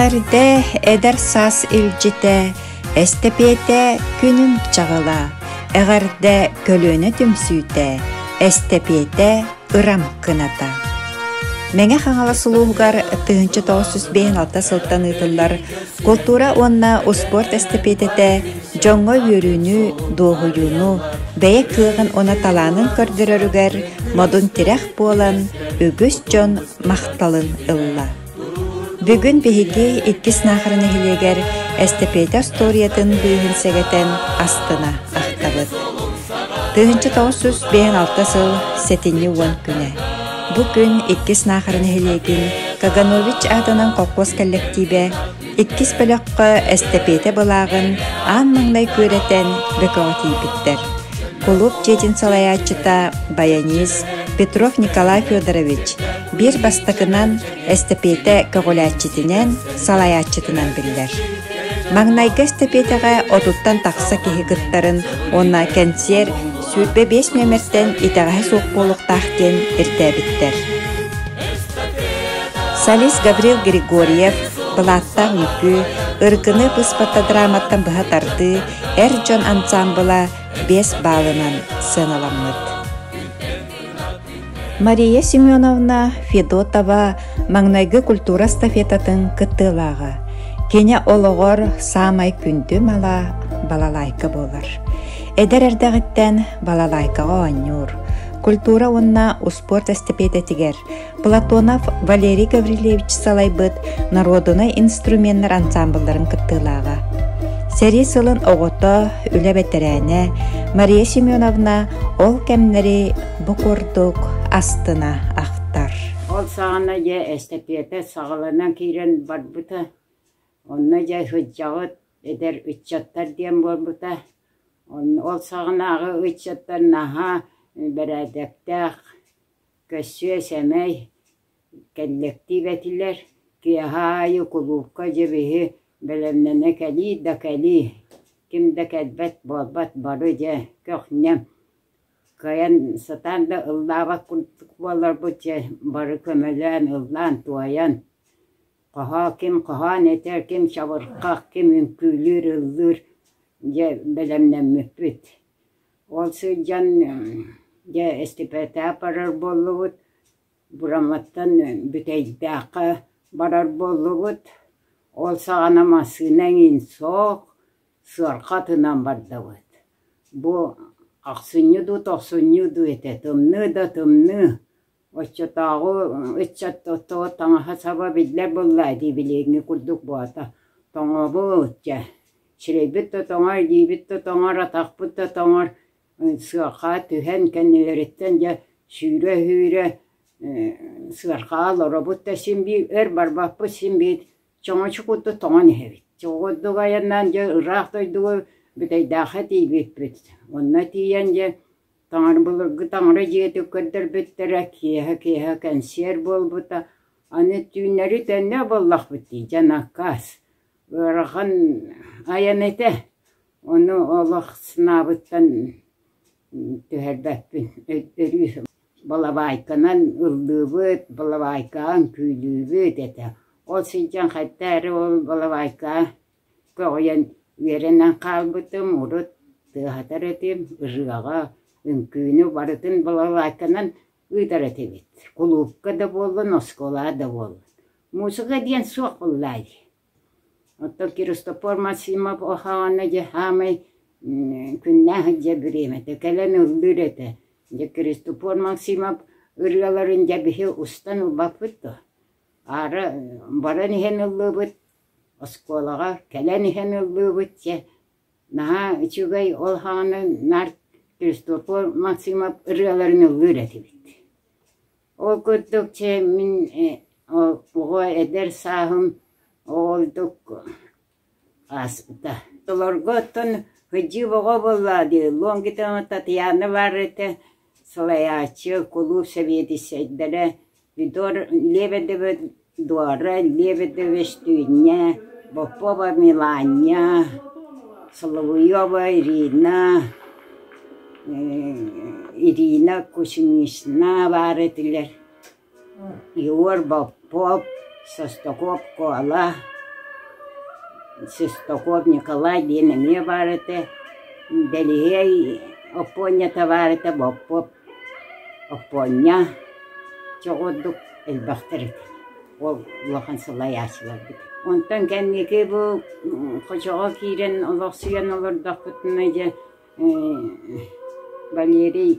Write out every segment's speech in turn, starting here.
Эҕэрдэ эдэр саас илдьитэ, эстэпиэтэ күнүм чаҕыла, эҕэрдэ көлүөнэ түмсүүтэ, эстэпиэтэ ырам кыната. Мэҥэ Хаҥалас улууһугар 1956 сылтан ыытыллар култуура уонна успуорт эстэпиэтэтэ дьоҥҥо үөрүүнү, дуоһуйууну, бэйэ кыаҕын уонна талаанын көрдөрөрүгэр модун тирэх буолан үгүс дьон махталын ылла. Бүгүн биһиги иккис Наахара нэһилиэгэр эстэпиэтэ остуоруйатын быыһын сэгэтэн астына ахтабыт. 1956 сыл сэтинньи 10 күнэ. Бу күн иккис Наахара нэһилиэгин Каганович аатынан холкуос кэллэктиибэ иккис бөлөххө эстэпиэтэ былааҕын аан маҥнай күөрэтэн Бөкөҕө тиийбиттэр. Кулууп дьиэтин салайааччыта баянист Петров Николай Федорович биир бастакынан эстэпиэтэ көҕүлээччитинэн, салайааччытынан биллэр. Маҥнайгы эстэпиэтэҕэ отуттан тахса киһи кыттарын уонна кэнсиэр 25 нүөмэртэн итэҕэһэ суох буолуохтаах диэн ирдээбиттэр. Солист Гаврил Григорьев былааттаах үҥкүү, ыргыны быспата драматтан быһа тардыы эр дьон ансаамбыла 5 баалынан сыаналаммыт. Мария Семеновна Федотова маҥнайгы культура эстафетатын кыттыылааҕа. Кини олоҕор саамай күндү мала балалайка буолар. Эдэр эрдэҕиттэн балалайкаҕа оонньуур. Культура уонна успуорт эстэпиэтэтигэр Платонов Валерий Гаврильевич салайбыт норуодунай инструменнар ансаамбылларын кыттыылааҕа. Сэрии сылын оҕото, үлэ бэтэрээнэ Мария Семеновна ол кэмнэри бу курдук астына ахтар. Ол саҕана дьэ эстэпиэтэ саҕаланан киирэн барбыта. Онно дьэ сылдьаҕыт эдэр ыччаттар диэн буолбута. Ол саҕанааҕы ыччаттар наһаа бэрээдэктээх, Көссүө-сэмэй кэллэктиип этилэр, киэһэ аайы кулуупка дьэ биһи бэлэмнэнэ кэлии да кэлии, ким да кэлбэт буолбат бары дьэ көх-нэм, кыайан сатаан да ыллаабат курдук буоларбыт дьэ бары көмөлөөн ыллаан-туойан, хоһоо ким хоһоон этэр, ким чабырҕах, ким үҥкүүлүүр, ыллыыр дьэ бэлэмнэммиппит. Ол сылдьан дьэ эстипэтэ барар буоллубут, Бураматтан Бүтэйдээххэ барар буоллубут. Ол саҕана массыына эҥин суох, сыарҕа атынан бардыбыт. Бу ахсынньы дуу, тохсунньу дуу этэ, тымныы да тымныы. Оччотооҕу ыччат тоҕо таҥаһа-саба биллэр буолла дии билиҥҥи курдук буолта. Тоҥобут дьэ, сирэйбит да тоҥор, илиибит да тоҥор, атахпыт да тоҥор. Сыарҕа түһэн кэннилэриттэн дьэ сүүрэ-сүүрэ сыарҕаҕа олоробут да син биир өр барбаппыт, син биир чоҥочу курдук тоҥон иһэбит. Чоҕурдук айаннаан дьэ ыраах дойдуга Бүтэйдээххэ тиийбиппит. Онно тиийэн дьэ Таҥара былыргы таҥара дьиэтин көрдөрбүттэрэ, киэһэ-киэһэ кэнсиэр буолбута. Аны түүннэри төннө буоллахпыт дии, дьэ накаас. Ыарахан айан этэ. Ону олох санаабыттан түһэрбэппин. Өрүү балабаайканан ыллыыбыт, балабаайкаҕа үҥкүүлүүбүт этэ. Ол сылдьан хайта эрэ ол балабаайкаҕа Көҕүйэн үөрэнэн хаалбытым, урут тыаһатар этим, ырыаҕа, үҥкүүнү барытын балалайканан ыытар этибит. Кулуупка да буоллун, оскуолаҕа да буоллун. Музыка диэн суох буоллаа дии. Оттон Христофор Максимов оһоҕоно дьэ саамай күннээх дьэ бириэмэтэ кэлэн ыллыыр этэ. Дьэ Христофор Максимов ырыаларын дьэ биһи устан ылбаппыт дуо? Аара баран иһэн ыллыыбыт, Оскуолаҕа кэлэн иһэн ыллыыбыт дьэ, наһаа үчүгэй ол саҕана наар Христофор Максимов ырыаларын ыллыыр этибит. Ол курдук чэ мин оҕо эдэр сааһым оҕолдук ааспыта. Олорго оттон кыдьыы оҕо буолла дии, Лонгитова Татьяна баар этэ, салайааччы, кулууп сэбиэдиссэйдэрэ Федор Лебедева Дора, Лебедева Өстүүнньэ, Попова Миланья, Соловьева Ирина, Ирина Кузьминична баар этилэр, Егор Попов, Состоков Кола. Шестаков Николай диэн эмиэ баар этэ, Дэлиһиэй Оппуонньата баар этэ, Боппуоп Оппуонньа чоҕурдук элбэхтэр этэ. Ол улахан салайааччыларбыт. Онтон кэнники бу хочоҕо киирэн олохсуйан олордохпутуна дьэ Валерий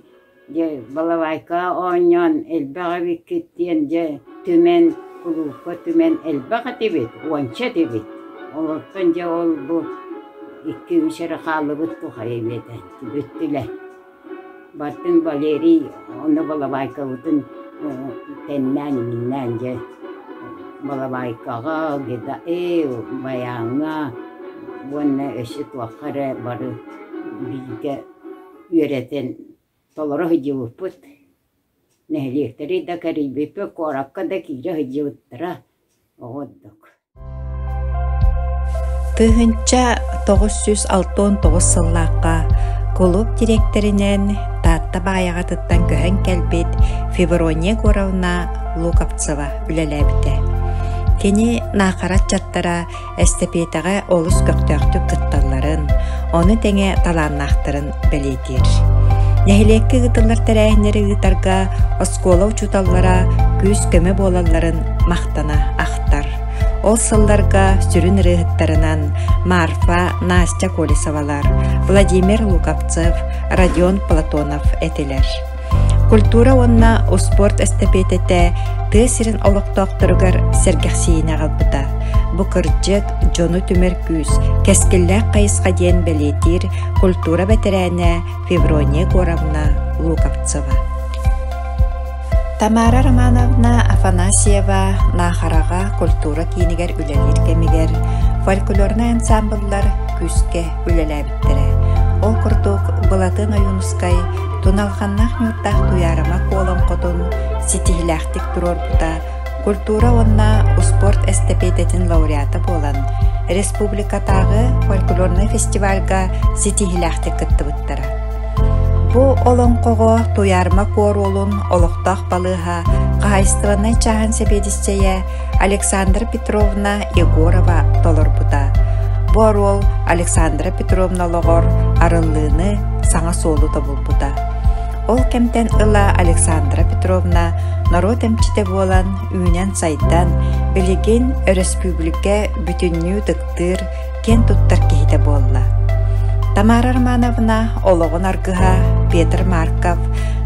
дьэ балалайкаҕа оонньоон элбэх эбиккит диэн дьэ түмэн кулуупка түмэн элбэх этибит, уонча этибит. Олортон дьэ ол бу икки-үс эрэ хааллыбыт тухары эбиэтэ бүттүлэр. Бартын Валерий ону балабайкабытын тэннээн иҥиннээн дьэ балабайкаҕа, байааҥҥа уонна өссө туохха эрэ бары бииргэ үөрэтэн толоро сылдьыбыппыт. Нэһилиэктэри да кэрийбиппит, куоракка да киирэ сылдьыбыттара оҕо ордук. 1969 сыллаахха кулууп дириэктэринэн Таатта Баайаҕатыттан көһөн кэлбит Феврония Егоровна Луковцева үлэлээбитэ. Кини Наахара ыччаттара эстэпиэтэҕэ олус көхтөөхтүк кытталларын, ону тэҥэ талааннаахтарын бэлиэтиир. Нэһилиэккэ ыытыллар тэрээһиннэри ыытарга оскуола учууталлара күүс-көмө буолалларын махтана ахтар. Ол сылларга сүрүн ырыаһыттарынан Марфа, Настя Колесовалар, Владимир Луковцев, Родион Платонов этилэр. Культура уонна успуорт эстэпиэтэтэ тыа сирин олохтоохторугар сэргэхсийиини аҕалбыта. Бу кырдьык, дьону түмэр күүс, кэскиллээх хайысха диэн бэлиэтиир культура бэтэрээнэ Феврония Егоровна Луковцева. Тамара Романовна Афанасьева Наахараҕа культура киинигэр үлэлиир кэмигэр фольклорнай ансаамбыллар күүскэ үлэлээбиттэрэ. Ол курдук Былатын Ойуунускай Туналҕаннаах ньуурдаах Туйаарыма Куолоҥхотун ситиһиилээхтик туруорбута культура уонна успуорт эстэпиэтэтин лауреата буолан, республикатааҕы фольклорнай фестивальга ситиһиилээхтик кыттыбыттара. Бу олоҥхоҕо Туйаарыма Куоруолун олохтоох балыыһа хаһаайыстыбаннай чааһын сэбиэдиссэйэ Александра Петровна Егорова толорбута. Бу оруол Александра Петровна олоҕор арыллыыны, саҥа суолу тобулбута. Ол кэмтэн ыла Александра Петровна норуот эмчитэ буолан үүнэн-сайдан, билигин өрөспүүбүлүкэ бүтүннүү ытыктыыр, киэн туттар киһитэ буолла. Тамара Романовна олоҕун аргыһа Петр Марков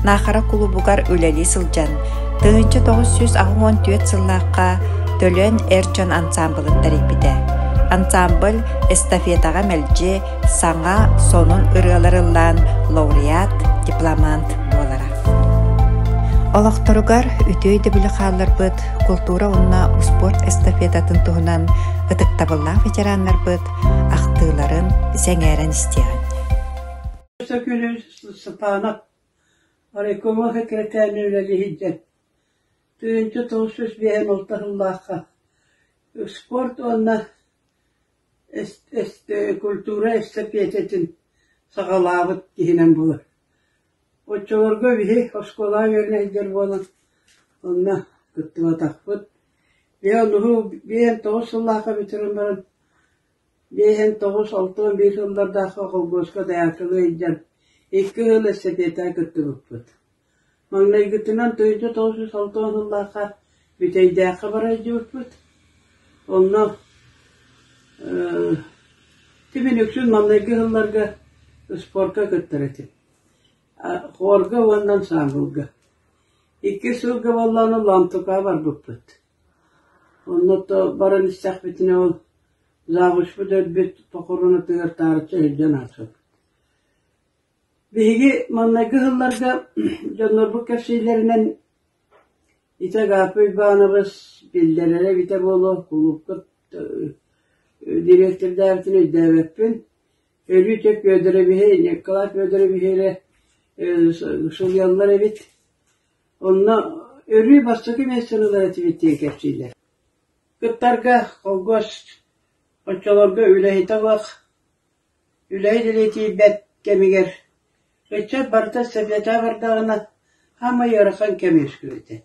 Наахара кулуубугар үлэлии сылдьан 1984 сыллаахха Төлөн эр дьон ансаамбылын тэрийбитэ. Ансаамбыл эстафетаҕа мэлдьи саҥа, сонун ырыалар ыллаан лауреат, дипломант буолара. Олохторугар үтүө өйдөбүлү хаалларбыт култуура уонна успуорт эстафетатын туһунан ытыктабыллаах ветераннарбыт ахтыыларын сэҥээрэн истиэҕиҥ. Өссө Степанов райкомол сэкирэтээринэн үлэлии сылдьан, 1996 сыллаахха спорт уонна культура эстэпиэтэтин саҕалаабыт киһинэн буолар. Оччолорго биһи оскуолаҕа үөрэнэ сылдьар буолан, онно кыттыбатахпыт. Биһи онуһу биэһэн тоҕус сыллаахха бүтэрэн баран, биэһэн тоҕус 61 сыллардаахха холкуоска дояркалыы сылдьан икки сыл эстэпиэтэҕэ кыттыбыппыт. Маҥнайгытынан 1960 сыллаахха Бүтэйдээххэ бара сылдьыбыппыт. Онно тимин үксүн маҥнайгы сылларга спорка кыттар этим. Хорга уонна ансаамбылга. Иккис сылга буоллаҕына Лоомтукаҕа барбыппыт. Онно то баран истэхпитинэ ол завучпут өлбүт похоронатыгар таарычча сылдьан аахсыбыт. Биһиги маҥнайгы сылларга дьоннорбут кэпсииллэринэн ити Агафья Уйбаанабыс биллэрэрэ эбитэ буолуо, кулуупка дириэктэрдээбитин өйдөөбөппүн. Өлүү чэ Федоровиһы, Николай Федоровиһы эрэ суруйаллар эбит. Онно өрүү бастакы миэстэни ылар этибит диэн кэпсииллэр. Кыттарга холкуос оччолорго үлэһитэ суох, Үлэһит илии тиийбэт кэмигэр ыччат барыта сэбиэтэ бардаҕына, хаамай ыарахан кэм үөскүүр этэ.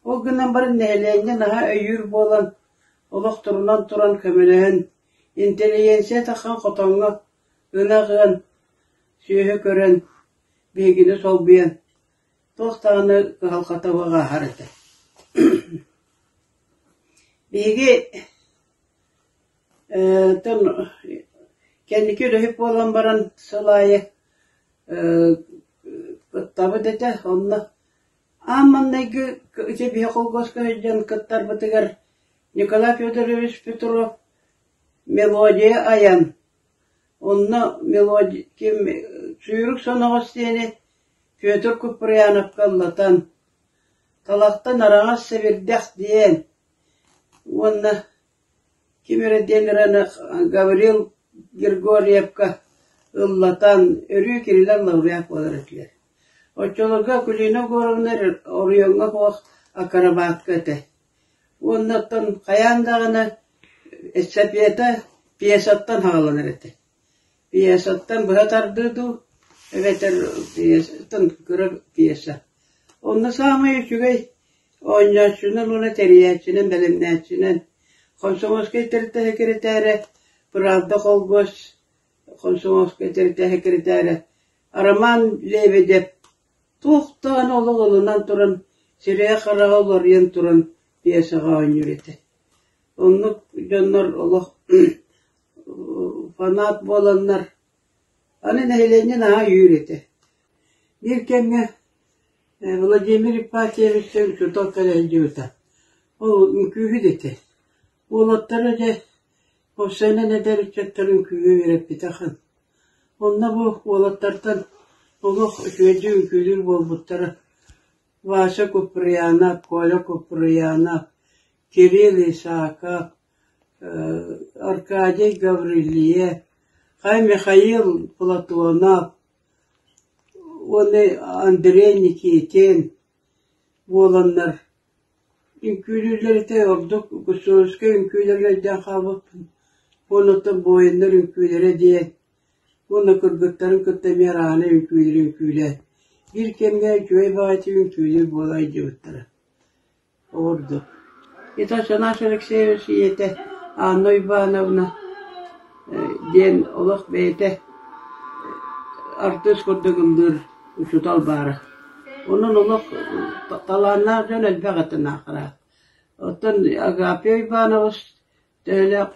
Ол гынан баран нэһилиэнньэ наһаа өйүүр буолан, олох турунан туран көмөлөһөн. Интэлигиэнсийэ таххан хотоҥҥо ынах ыан, сүөһү көрөн, биһигини солбуйан туох даҕаны кыһалҕата суох ааһар этэ. Биһиги Оттон кэнники үлэһит буолан баран сыл аайы кыттабыт этэ. Онно аан маҥнайгы ити биһи холкуоска сылдьан кыттарбытыгар Николай Федорович Петров мелодия айан, онно мелодия ким Сүүрүк соноҕос диэни Петр Куприяновка ыллатан, Талахтан араҥас сэбирдэх диэн уонна ким эрэ диэн эрэ Гаврил Григорьевка ыллатан, өрүү кинилэр лауреат буолар этилэр. Оччолорго Акулина Егоровна оройуоҥҥа суох акробатка этэ. Уонна оттон хайаан даҕаны эстафета пьесаттан саҕаланар этэ. Пьесаттан быһа тардыы дуу, эбэтэр пьесаттан кыра пьеса. Онно саамай үчүгэй Оонньооччунан уонна тэрийээччинэн, бэлэмнээччинэн комсомольскай тэрилтэ сэкирэтээрэ, Правда холкуос комсомольскай тэрилтэ сэкирэтээрэ Роман Лебедев туох даҕаны олох ылынан туран, сирэйэ-хараҕа уларыйан туран пьесаҕа оонньуур этэ. Оннук дьоннор олох фанат буоланнар, аны нэһилиэнньэ наһаа өйүүр этэ. Биир кэмҥэ Владимир Ипатьевич учуутал кэлэ сылдьыбыта. Ол үҥкүүһүт этэ. Уолаттара дьэ уопсайынан эдэр ыччаттары үҥкүүгэ үөрэппитэ ахан. Онно бу уолаттартан олох үчүгэйдик үҥкүүлүүр буолбуттара. Вася Куприянов, Коля Куприянов, Кирилл Исаков, Аркадий Гаврильев, хай Михаил Платонов, Уонна Андрей Никитин буоланнар үҥкүүлүүллэр этэ, ордук Гуссуровскай үҥкүүлэрин өйдөөн хаалбыппын. Уонна оттон буойуннар үҥкүүлэрэ диэн уонна кыргыттарын кытта эмиэ арааны үҥкүүлэри үҥкүүлээн биир кэмҥэ үчүгэй баҕайытык үҥкүүлүүр буола сылдьыбыттара. Ордук. Итак, Афанасий Алексеевич ийэтэ Анна Ивановна диэн олох бэйэтэ артыыс курдук ыллыыр учуутал баара. Онон олох талааннаах дьон элбэх этэ Наахара. Оттон Агапия Иванович төһөлөөх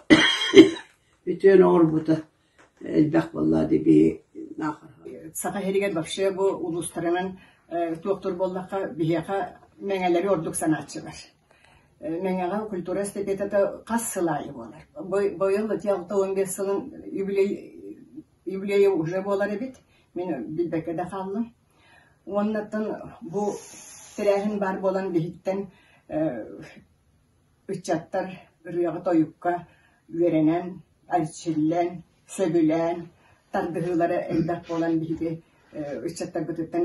үтүөнү оҥорбута элбэх буолла дии биһи Наахара. Саха сиригэр вообще бу улуустарынан туохтуур буоллахха биһиэхэ мэҥэлэри ордук санааччылар. Мэҥэҕэ культура эстафетата хас сыл аайы буолар. Быйыл ити 65 сылын юбилей юбилейа уже буолар эбит. Мин билбэккэ да хааллым. Уоннаттан бу тэрээһин баар буолан биһиттэн Ыччаттар ырыаҕа-тойукка үөрэнэн, эрчиллэн, сөбүлээн, тардыһыылара элбэх буолан биһиги ыччаттарбытыттан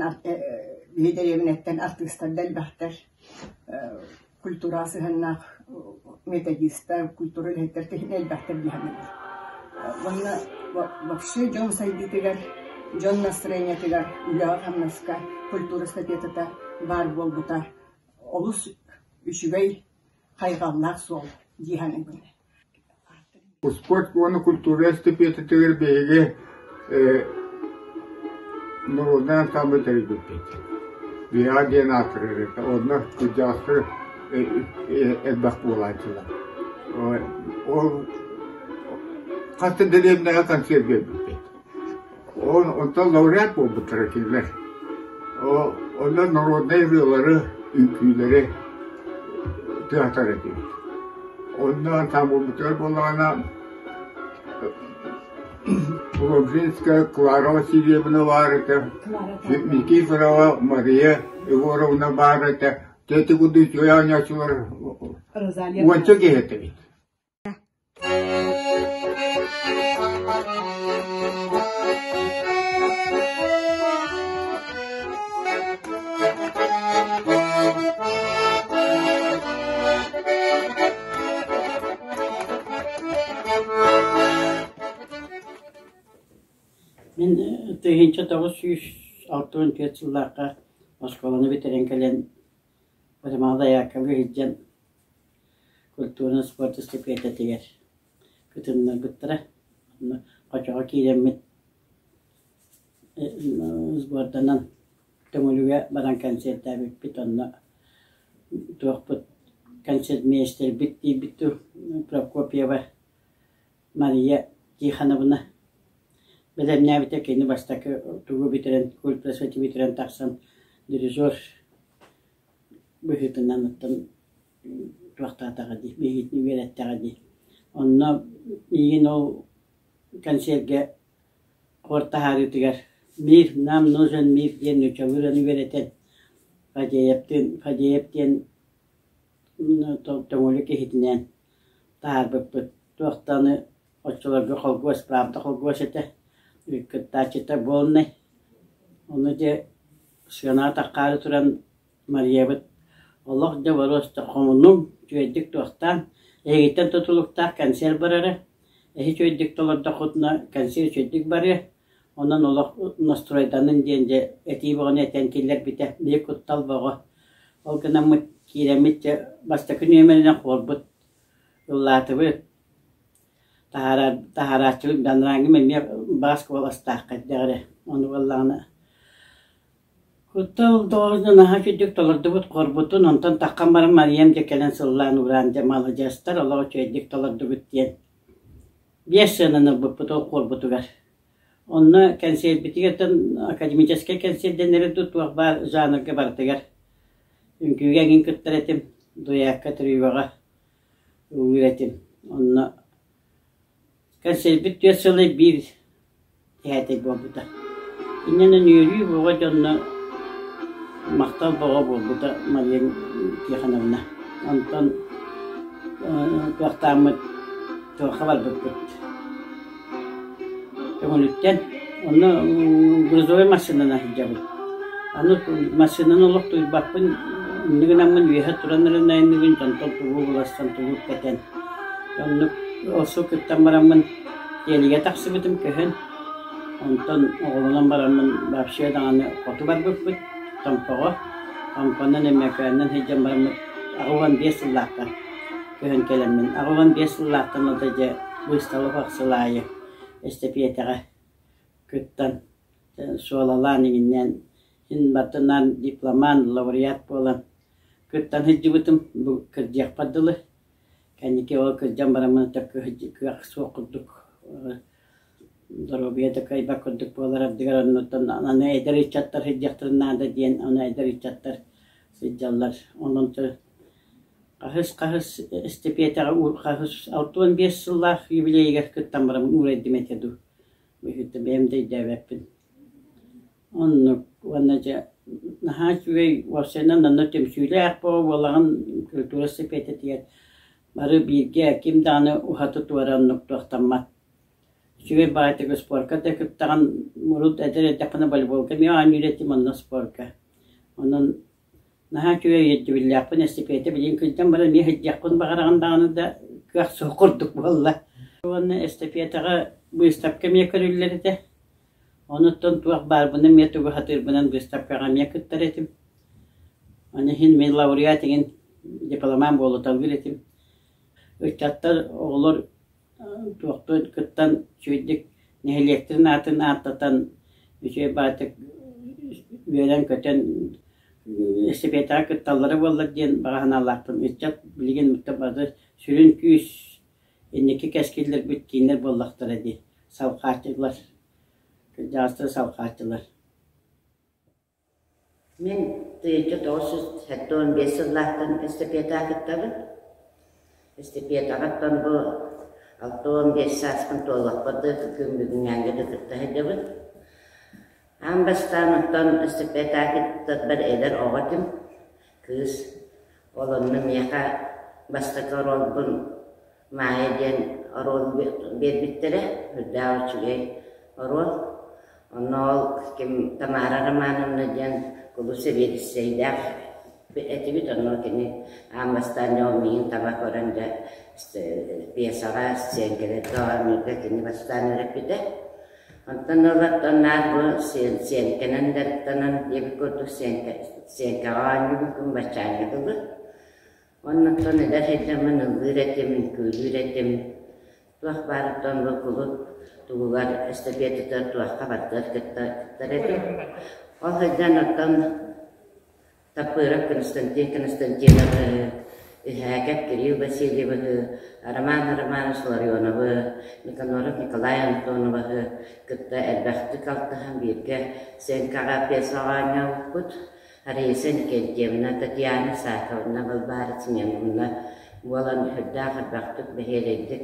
биһи дэриэбинэттэн артыыстар да элбэхтэр, культураҕа сыһыаннаах методистар, культура үлэһиттэр тэһиинэ элбэхтэр дии саныыбын. Уонна вообще дьон сайдыытыгар, дьон настроениетыгар, үлэҕэ-хамнаска культура эстафетата баар буолбута олус үчүгэй хайҕаллаах суол дии саныыбын. Спорт уонна культура эстафетатыгар биһиги норуодунай ансамбль тэрийбиппит. Биһиэхэ диэн аатырар этэ. Онно кырдьаҕастар элбэх буолааччылар. Ол хас да дэриэбинэҕэ концерт биэрбиппит. Онтон лауреат буолбуттара кинилэр. Онно народнай ырыалары, үҥкүүлэри тыаһатар этибит. Онно ансамблбытыгар буоллаҕына Лобжинская Клара Васильевна баар этэ, Никифорова Мария Егоровна баар этэ. Дьэ ити курдук үчүгэй оонньооччулар уонча киһи этибит. Мин 1964 сыллаахха оскуоланы бүтэрэн кэлэн Ватамала Яковлева илдьэн культурно-спорт эстафетатыгар. кытыннарбыттара. Онно хочоҕо киирэммит сборданан Төҥүлүгэ баран кэнсиэрдээбиппит, онно туохпут концертмейстербит диирбит дуу, Прокопьева Мария Тихоновна бэлэмнээбитэ. Кини бастакы тугу бүтэрэн, культпросвети бүтэрэн тахсан дирижер быһыытынан оттон туохтаатаҕа дии, биһигитин үөрэттэҕэ дии. Онно миигин ол кэнсиэргэ Хор таһаарыытыгар «Мир, нам нужен мир» диэн нууччалыы ырыаны үөрэтэн Фадеевтыын Фадеев диэн Төҥүлү киһитинээн таһаарбыппыт. Туох даҕаны оччолорго холкуос, правда холкуос этэ, кыттааччыта буолнай. Ону дьэ сыанаҕа таххаары туран Мариябыт олох дьэ боруоста хомунуҥ, үчүгэйдик туохтаан, эһигиттэн тутулуктаах кэнсиэр барара, эһи үчүгэйдик толордоххутуна кэнсиэр үчүгэйдик барыа, онон олох настройданын диэн дьэ этии бөҕөнү этэн киллэрбитэ, биир куттал бөҕө. Ол гынаммыт киирэммит дьэ бастакы нүөмэринэн хуорбут ыллаатыбыт, таһаарааччыбыт Данрааҥҥым эмиэ баас куоластаах хайдах эрэ, ону буоллаҕына Куттал доҕордо наһаа үчүгдүк толордубут хорбутун, онтон таххан баран Мариям дьэ кэлэн сыллаан уураан дьэ маладьыастар, олох үчүгэйдик толордубут диэн биэс сыананы ылбыппыт ол хуорбутугар. Онно кэнсиэрбитигэр академическай кэнсиэрдэнэри дуу туох баар жанрга барытыгар үҥкүүгэ эҥин кыттар этим, дуякка, триоҕа ыллыыр этим. Онно Кэнсиэрбит түөрт сылы биир тиһээтэй буолбута. Иннинэн үөрүү бөҕө дьонно махтал бөҕө буолбута Мария Тихоновна. Онтон туохтааммыт туохха барбыппыт Төҥүлүттэн. Онно грузовой массыынанан сылдьабын. Аны массыынаны олох тууйбаппын, инньэ гынаммын үөһэ туран эрэн айанныыбын, дьонтон тугу буларсан, тугу кэтэн. Оннук ол сыл кыттан бараммын Тиэлигэ тахсыбытым көһөн, онтон оҕолонон бараммын вообще даҕаны хоту барбыппыт Томпоҕо. Томпонон Өймөкөөнүнэн сылдьан бараммыт 85 сыллаахха көһөн кэлэммин, 85 сыллаахтан ылата дьэ быыстала суох сыл аайы эстэпиэтэҕэ кыттан, суолалаан иҥиннээн син бартынаан дипломант, лауреат буолан кыттан сылдьыбытым бу кырдьыахпар дылы. Кэнники ол кырдьан бараммын кыах суох курдук доруобуйа да кыайбат курдук буолар ардыгар оннуттан аны эдэр ыччаттар сылдьыахтарын наада диэн аны эдэр ыччаттар сылдьаллар. Онон хаһыс хаһыс эстэпиэтэҕэ хаһыс 65 сыллаах юбилейыгар кыттан бараммын уурайдым этэ дуу. Быһыыта бэйэм да өйдөөбөппүн. Оннук уонна дьэ наһаа үчүгэй уопсайынан онно түмсүүлээх буолаҕын культура эстэпиэтэтигэр бары бииргэ ким даҕаны уһаты-туора оннук туохтаммат. Үчүгэй баҕайытык спорка да кыттаҕын урут эдэр эрдэхпинэ волейболга эмиэ оонньуур этим онно спорка. Онон наһаа үчүгэй өйдөбүллээхпин эстэпиэтэ билигин кырдьан баран эмиэ сылдьыахпын баҕараҕын даҕаны да кыах суох курдук буолла. Уонна эстэпиэтэҕэ быыстапка эмиэ көрүллэр этэ. Онуттан туох баарбынан эмиэ тугу сатыырбынан быыстапкаҕа эмиэ кыттар этим. Аны иһин мин лауреат игин дипломант буолуталыыр этим. Ыччаттар, оҕолор туохтун кыттан үчүгэйдик нэһилиэктэрин аатын ааттатан үчүгэй баҕайытык үөрэн-көтөн эстэпиэтэҕэ кытталлара буоллар диэн баҕа санаалаахпын. Ыччат билигин бары сүрүн күүс инники кэскиллэрбит кииннэр буоллахтара дии, салҕааччылар, кырдьаҕастары салҕааччылар. Мин 1975 сыллаахтан эстафетаҕа кыттабын. Эстафетаҕаттан бу 65 сааспын туоллахпар да күн бүгүҥҥээҥҥэ да кытта сылдьабын. Аан бастаан оттон эстафетаҕа кыттарбар эдэр оҕо этим, кыыс. Ол онно миэхэ бастакы оруолбун Маайа диэн оруол биэрбиттэрэ, үрдээх үчүгэй оруол. Онно ол ким Тамара Романовна диэн кулууп сэбиэдиссэйдээх этибит, онно кини аан бастаан дьэ ол миигин таба көрөн дьэ пьесаҕа, сценкэлэргэ оонньуурга кини бастаан үөрэппитэ. Онтон ыла наар бу сценкэнэн дьарыктанан диэбит курдук сценкэҕэ оонньуубун күн баччааҥҥа дылы. Оннуттан эдэр сылдьаммын ыллыыр этим, үҥкүүлүүр этим. Туох баарыттан бу кулууп тугугар эстэпиэтэтигэр туохха барытыгар кытта кыттар этим. Ол сылдьан оттон Таппыров Константин Константиновы, Иһээкэп Кирилл Васильевиһы, Роман Романович Ларионовы, Никаноров Николай Антоновиһы кытта элбэхтик алтыһан бииргэ сценкаҕа пьесаҕа оонньообуппут. Раиса Никентьевна, Татьяна Сафовна, Балбаара Семеновна буолан сүрдээх элбэхтик бэһиэлэйдик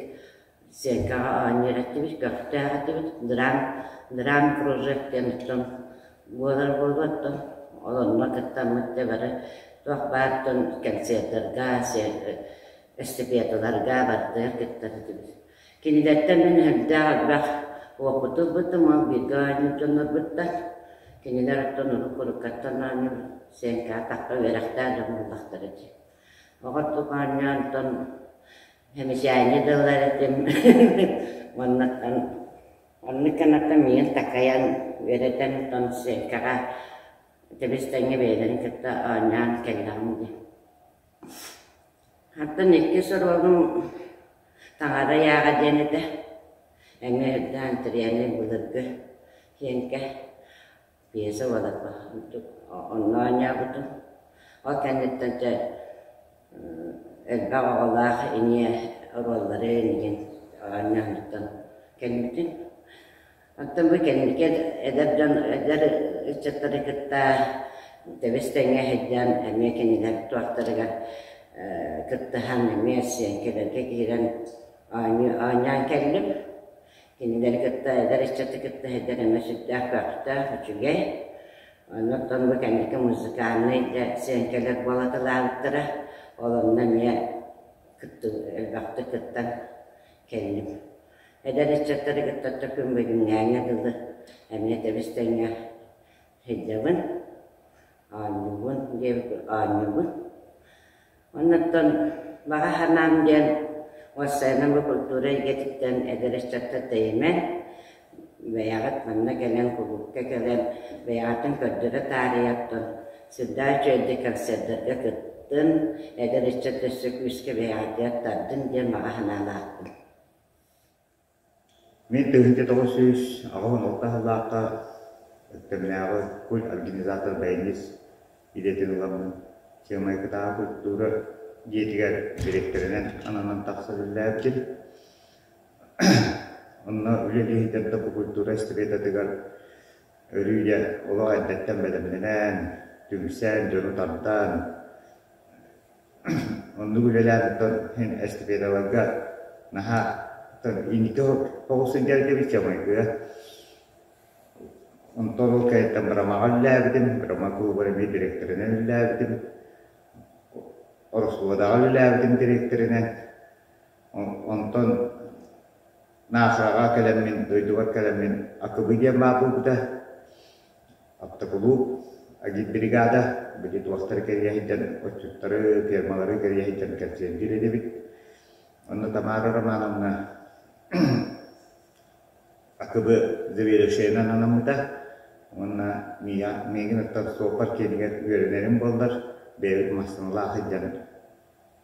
сценкаҕа оонньуур этибит, көхтөөх этибит. Драм, драм кружок диэн оттон буолар буолуоттан ол онно кыттаммыт да бары туох баартан концерттарга, эстафеталарга барытыгар кыттар этибит. Кинилэртэн мин элбэх элбэх уопуту ылбытым, ол бииргэ оонньуур дьоннорбуттан. Кинилэр оттон урукку-уруккаттан оонньуур сценкаҕа тахха үөрэхтээх дьон буоллахтара дии. Оҕордук оонньоон оттон эмисээни да ылар этим уоннаттан оннук гынаттан миигин такайан үөрэтэн оттон сценкаҕа тэбис-тэҥҥэ бэйэлэрин кытта оонньоон кэллэҕим дии. Оттон иккис оруолум Таҥара ыйааҕа диэн этэ. Эмиэ үрдээн тириэньэр былыргы киэҥкэ пьеса буолар онно оонньообутум. Ол кэнниттэн дьэ элбэх оҕолоох ийэ оруоллары инигин оонньоонуттан кэлбитим. Оттон бу кэнники эдэр дьон эдэр ыччаттары кытта тэбис-тэҥҥэ сылдьан эмиэ кинилэр туохтарыгар кыттыһан эмиэ сиэҥкэлэргэ киирэн оонньоон кэллим. Кинилэри кытта эдэр ыччаты кытта сылдьар эмиэ сүрдээх көхтөөх, үчүгэй. Оннуттан бу кэнники музыкальнай сиэҥкэлэр буолаталаабыттара. Ол онно эмиэ элбэхтик кыттан кэллим. Эдэр ыччаттары кытта күн бүгүҥҥээҥҥэ дылы эмиэ тэбис-тэҥҥэ сылдьабын, оонньуубун диэбит оонньуубун. Оннуттан баҕа санаам диэн уопсайынан бу культура эйгэтиттэн эдэр ыччаттар тэйимэн, бэйэҕит манна кэлэн кулуупка кэлэн бэйэҕитин көрдөрө таарыйа оттон сүрдээх үчүгэйдик концердарга кыттын, эдэр ыччат өссө күүскэ бэйэҕитигэр тардын диэн баҕа санаалаахпын. Мин 1986 сыллаахха Өктөмнөөҕү культ организатор баянист идэтин ыламмын Чыамайыкытааҕы культура дьиэтигэр дириэктэринэн ананан тахсан үлэлээбитим. Онно үлэлии сылдьан да бу культура эстафетатыгар өрүү дьэ олох эрдэттэн бэлэмнэнэн, түмсэн, дьону тардан, Оннук үлэлээн оттон син эстафеталарга наһаа оттон инники соҕус сылдьар этибит Чамайгыга. Онтон ол кэнниттэн Бырамаҕа үлэлээбитим, Бырама кулуубар эмиэ дириэктэринэн үлэлээбитим. Ороссолуодаҕа үлэлээбитим дириэктэринэн. Онтон Наахараҕа кэлэммин, дойдубар кэлэммин АКБ диэн баар буолбута. Автокулууп, агитбригада, били туохтары кэрийэ сылдьан, отчуттары, фермалары кэрийэ сылдьан кэнсиэрдиир этибит. Онно Тамара Романовна АКБ заведующайынан анаммыта уонна миигин оттон суоппар киэнигэр үөрэнэрим буоллар, бэйэбит массыыналаах сылдьан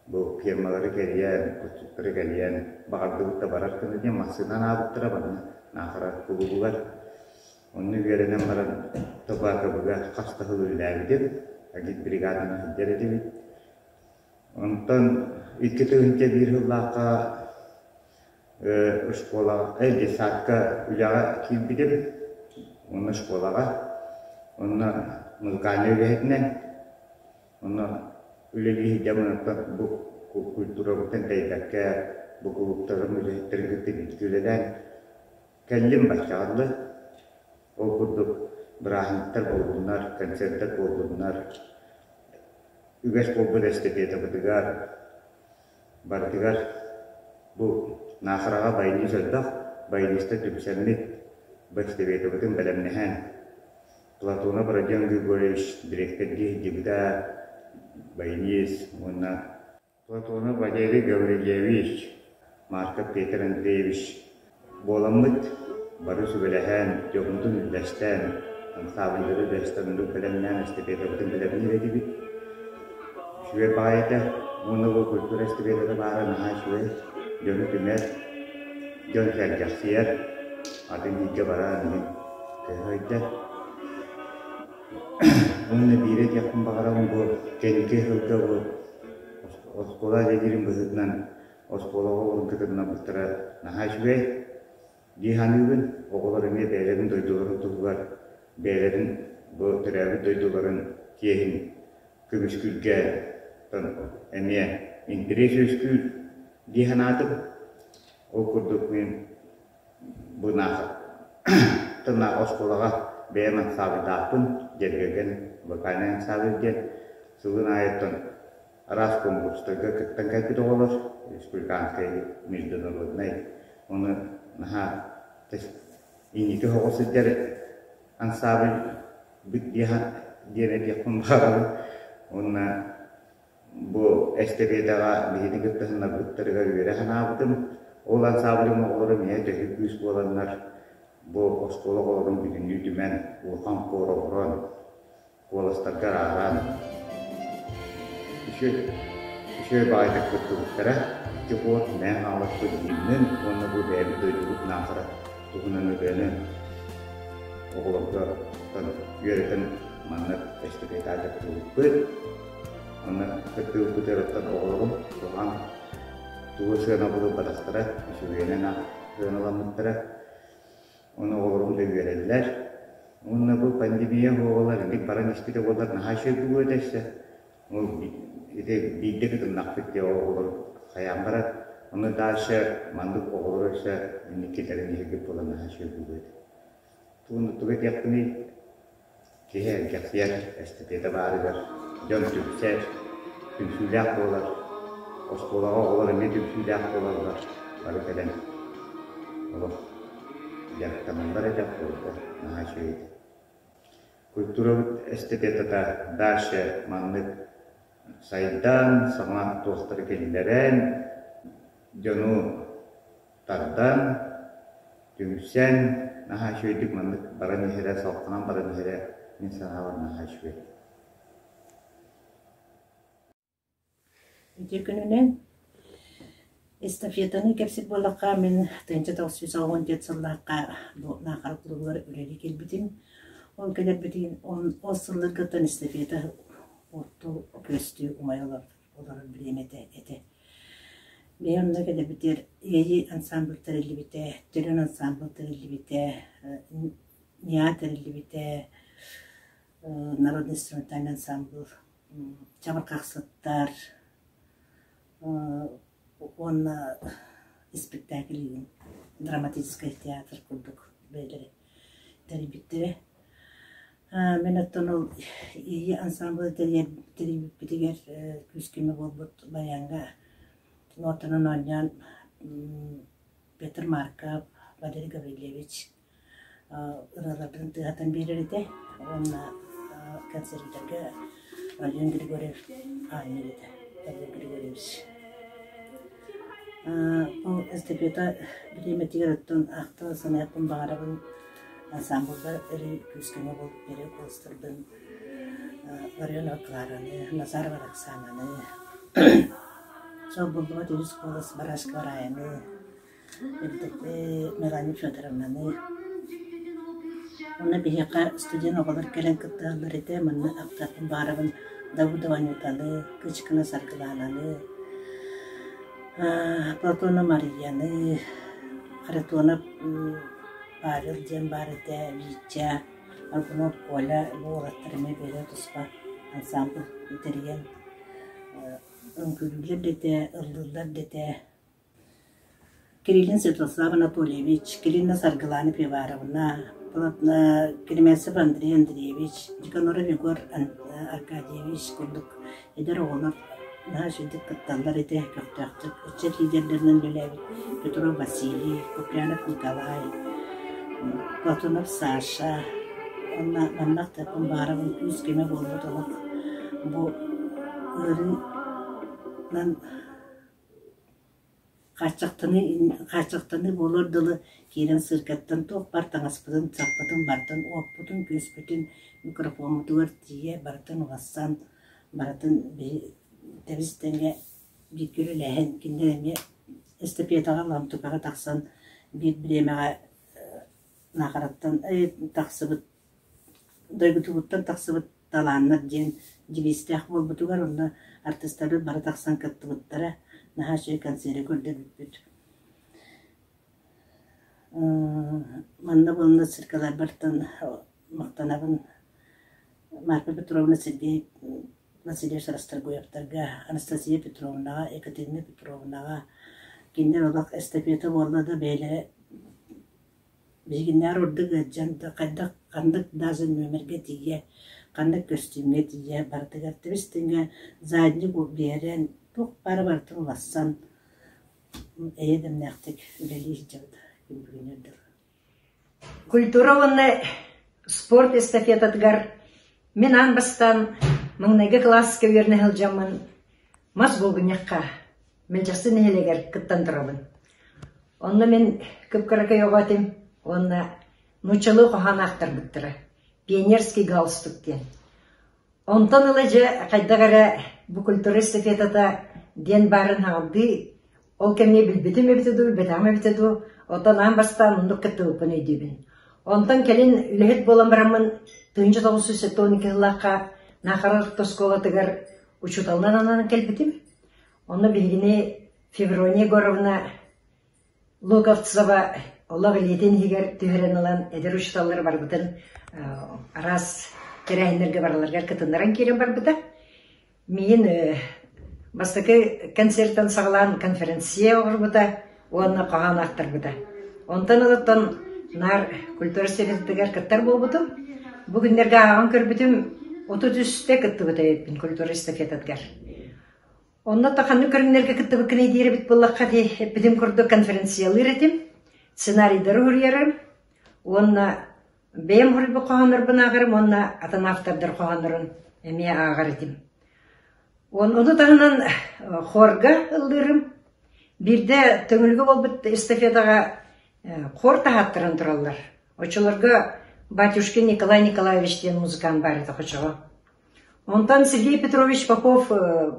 Бу фермалары кэрийэн, отчуттары кэрийэн, баҕардыбыт да барар гына диэн массыына анаабыттара манна Наахара кулуубугар. Онно үөрэнэн баран ТБКБ-га хас да сыл үлэлээбитим, агитбригаданан сылдьар этибит. Онтон 2001 сыллаахха школаҕа, детсадка үлэҕэ киирбитим уонна школаҕа. Онно музыкальнай үлэһитинэн Онно үлэлии сылдьаммын оттон бу культурабыттан тэйбэккэ, бу кулууптарым үлэһиттэрин кытта бииргэ үлэлээн кэллим баччаҕаллы. Ол курдук бырааһынньыктар буоллуннар, концерттар буоллуннар, үгэс буолбут эстафетабытыгар барытыгар бу Наахараҕа баянист элбэх, баянистар түмсэммит, бу эстафетабытын бэлэмнэһэн Платонов Родион Григорьевич дириэктэрдии сылдьыбыта, баянист уонна Платонов Валерий Гаврильевич, Марков Петр Андреевич буоламмыт бары сүбэлэһэн, дьоммутун үллэстэн, ансаамбыллары үллэстэн оннук бэлэмнээн эстафетабытын бэлэмниир этибит. Үчүгэй баҕайы этэ. Уонна бу культура эстафетата баара наһаа үчүгэй, дьону түмэр. Дьон сэргэхсийэр, атын бииргэ баран иһин көһө сылдьар. Уонна биири этиэхпин баҕарабын бу кэнники сылга бу оскуола үлэлиирин быһыытынан оскуолаҕа олорон кытыннарбыттара наһаа үчүгэй дии саныыбын. Оҕолор эмиэ бэйэлэрин дойдуларын туһугар бэйэлэрин бу төрөөбүт дойдуларын чиэһин көмүскүүргэ эмиэ интэриэс үөскүүр дии санаатым. Ол курдук мин бу оскуолаҕа бэйэм ансаабылдаахпын, Дьэргэлгэн вокальнай ансаабыл диэн сылын аайыттан араас конкурстарга кыттан кэлбит оҕолор, республиканскай, международнай, ону наһаа инники оҕо сылдьар ансаабыл диэн этиэхпин баҕарабын. Уонна бу эстэпиэтэҕэ биһигини кыттыһыннарбыттарыгар үөрэ санаабытым. Ол ансаабылым оҕолоро миэхэ төһүү күүс буоланнар, бу оскуола оҕолорун бүтүннүү түмэн, улахан хор оҥорон, куоластарга арааран, үчүгэй үчүгэй баҕайытык кыттыбыттара. Ити хор Мэҥэ Хаҥаласпыт гимнин уонна бу бэйэбит дойдубут Наахара туһунан ырыаны оҕолорго үөрэтэн манна эстафета кыттыбыппыт. Онно кыттыылбытыттан оҕолорум куһаҕан тугу сыанабылы ылбатахтара, үчүгэйинэн сыаналаммыттара. Ону оҕолорум да үөрэллэр. Уонна бу пандемия оҕолор инник баран испитэ буоллар наһаа үчүгэй буолуо этэ өссө. Ол ити биирдэ кытыннахпыт дии оҕолор хайаан барар. Ону дальше маннык оҕолор өссө инник киллэрэн иһэргит буолан наһаа үчүгэй буолуо этэ. Тугун тугу этиэхпиний? Киһи эргэхсийэр эстафета баарыгар дьон түмсэр, түмсүүлээх буолар. Оскуолаҕа оҕолор эмиэ түмсүүлээх буолаллар, бары кэлэн олох дьарыктаналлар этэ, оскуолга наһаа үчүгэй этэ. Культурабыт эстафетата дальше маннык сайдан, саҥа туохтары киллэрэн, дьону тардан, түмсэн, наһаа үчүгэйдик маннык баран иһэрэ, салҕанан баран иһэрэ мин санаабар наһаа үчүгэй. Ити күнүнэн эстафетаны кэпсиир буоллахха, мин 1964 сыллаахха бу Наахара клубугар үлэлии кэлбитим. Ол кэлэрбитин ол сылларгыттан эстафета оттуу күөстүү умайа олорор бириэмэтэ этэ. Бэйэ онно кэлэбитигэр Иэйии ансамбль тэриллибитэ, Төлөн ансамбль тэриллибитэ, НИА тэриллибитэ, народный инструментальный ансамбль, чабырҕахсыттар уонна испэктээкил драматическай театр курдук бэйэлэрэ тэрийбиттэрэ. Мин оттон ол Иэйии ансамблы тэрийбиппитигэр күүс-көмө буолбут баяҥҥа нотанан оонньоон Петр Марков, Валерий Гаврильевич ырыаларбытын тыаһатан биэрэр этэ уонна концерттарга Родион Григорьев оонньуур этэ, Родион Григорьевич. Ол эстафета бириэмэтигэр оттон ахта саныахпын баҕарабын ансамблга өрүү күүс-көмө буолбут бэйэ куоластарбын Ларионова Клараны, Назарова Оксананы, солбуллубат үһүс куолас Барашкова Раяны, Мелания Федоровнаны. Уонна биһиэхэ студент оҕолор кэлэн кыттыһаллар этэ, манна ахтыахпын баҕарабын Давыдова Анютаны, Кычкина Саргылаананы, Платонова Марияны, Харитонов Павел диэн баар этэ, Витя, Аргунов Коля бу уолаттар эмиэ бэйэлэрэ туспа ансамбль тэрийэн үҥкүүлүүллэр да этэ, ыллыыллар да этэ. Кириллин Святослав Анатольевич, Кириллина Саргылана Пиваровна, Кремясов Андрей Андреевич, Никаноров Егор Аркадьевич курдук эдэр оҕолор наһаа үчүгэйдик кытталлар этэ, көхтөөхтүк. Ыччат лидердэринэн үлэлээбит Петров Василий, Купрянов Николай, Платонов Саша уонна манна ахтыахпын баҕарабын күүс-көмө буолбут олох бу ыарыынан Хааччахтаныы хааччахтаныы буолуор дылы киирэн циркэттэн туох баар таҥаспытын, саппытын барытын, уоппутун-күөспүтүн микрофоммутугар тиийэ барытын уларсан, барытын тэбис-тэҥҥэ бииргэ үлэлээһин, кинилэр эмиэ эстафетаҕа, лаамтыкаҕа тахсан Биир бириэмэҕэ Наахараттан тахсыбыт дойдутуттан тахсыбыт талааннар диэн девизтээх буолбутугар онно артыыстарбыт бары тахсан кыттыбыттара. Наһаа үчүгэй концеры көрдөрбүппүт. Манна буолла циркаларбартан махтанабын Марфа Петровна Сергей Васильевич Расторгуевтарга, Анастасия Петровнаҕа, Екатерина Петровнаҕа кинилэр олох эстафета буолла да бэйэлэрэ биһигиннээр ордук ыалдьан да хайдах ханнык даже нүөмэргэ тиийэ, ханнык көстүүмҥэ тиийэ барытыгар тэбис-тэҥҥэ задник биэрэн туох баара барытын уларсан эйэ дэмнээхтик үлэлии сылдьабыт күн бүгүнүгэр дылы. Культура уонна спорт эстафетатыгар мин аан бастаан маҥнайгы кылааска үөрэнэ сылдьаммын мас булгунньахха Мэлдьэхси нэһилиэгэр кыттан турабын. Онно мин кып-кыракый оҕо этим уонна нууччалыы хоһоон аахтарбыттара «Пионерский галстук» диэн. Онтон ыла дьэ хайдах эрэ бу культура эстафетата диэн баарын хаҕылдыы ол кэмҥэ билбитим эбитэ дуу, билбэтэҕим эбитэ дуу, оттон аан бастаан оннук кыттыбыппын өйдүүбүн. Онтон кэлин үлэһит буолан бараммын 1972 сыллаахха Наахара орто оскуолатыгар учууталынан ананан кэлбитим. Онно биһигини Феврония Егоровна Луковцева олох илиитин иһигэр түһэрэн ылан эдэр учууталлары барбытын араас тэрээһиннэргэ барыларыгар кытыннаран киирэн барбыта. Миин бастакы концертан саҕалаан конференция оҥорбута уонна хоһоон аахтарбыта. Онтон ылыттан наар культура советыгар кыттар буолбутум. Бу күннэргэ ааҕан көрбүтүм 33-тэ кыттыбыта эбиппин культура эстафетатыгар. Онно да ханнык көрүҥнэргэ кыттыбыккыный диир эбит буоллахха дии, эппитим курдук конференциялыыр этим, сценарийдары суруйарым уонна бэйэм суруйбут хоһооннорбун ааҕарым уонна атын автордар хоһооннорун эмиэ ааҕар этим. Ону таһынан хорга ыллыырым. Биирдэ Төҥүлүгэ буолбут эстафетаҕа хор таһааттаран тураллар. Оччолорго Батюшкин Николай Николаевич диэн музыкант баар этэ хочоҕо. Онтон Сергей Петрович Попов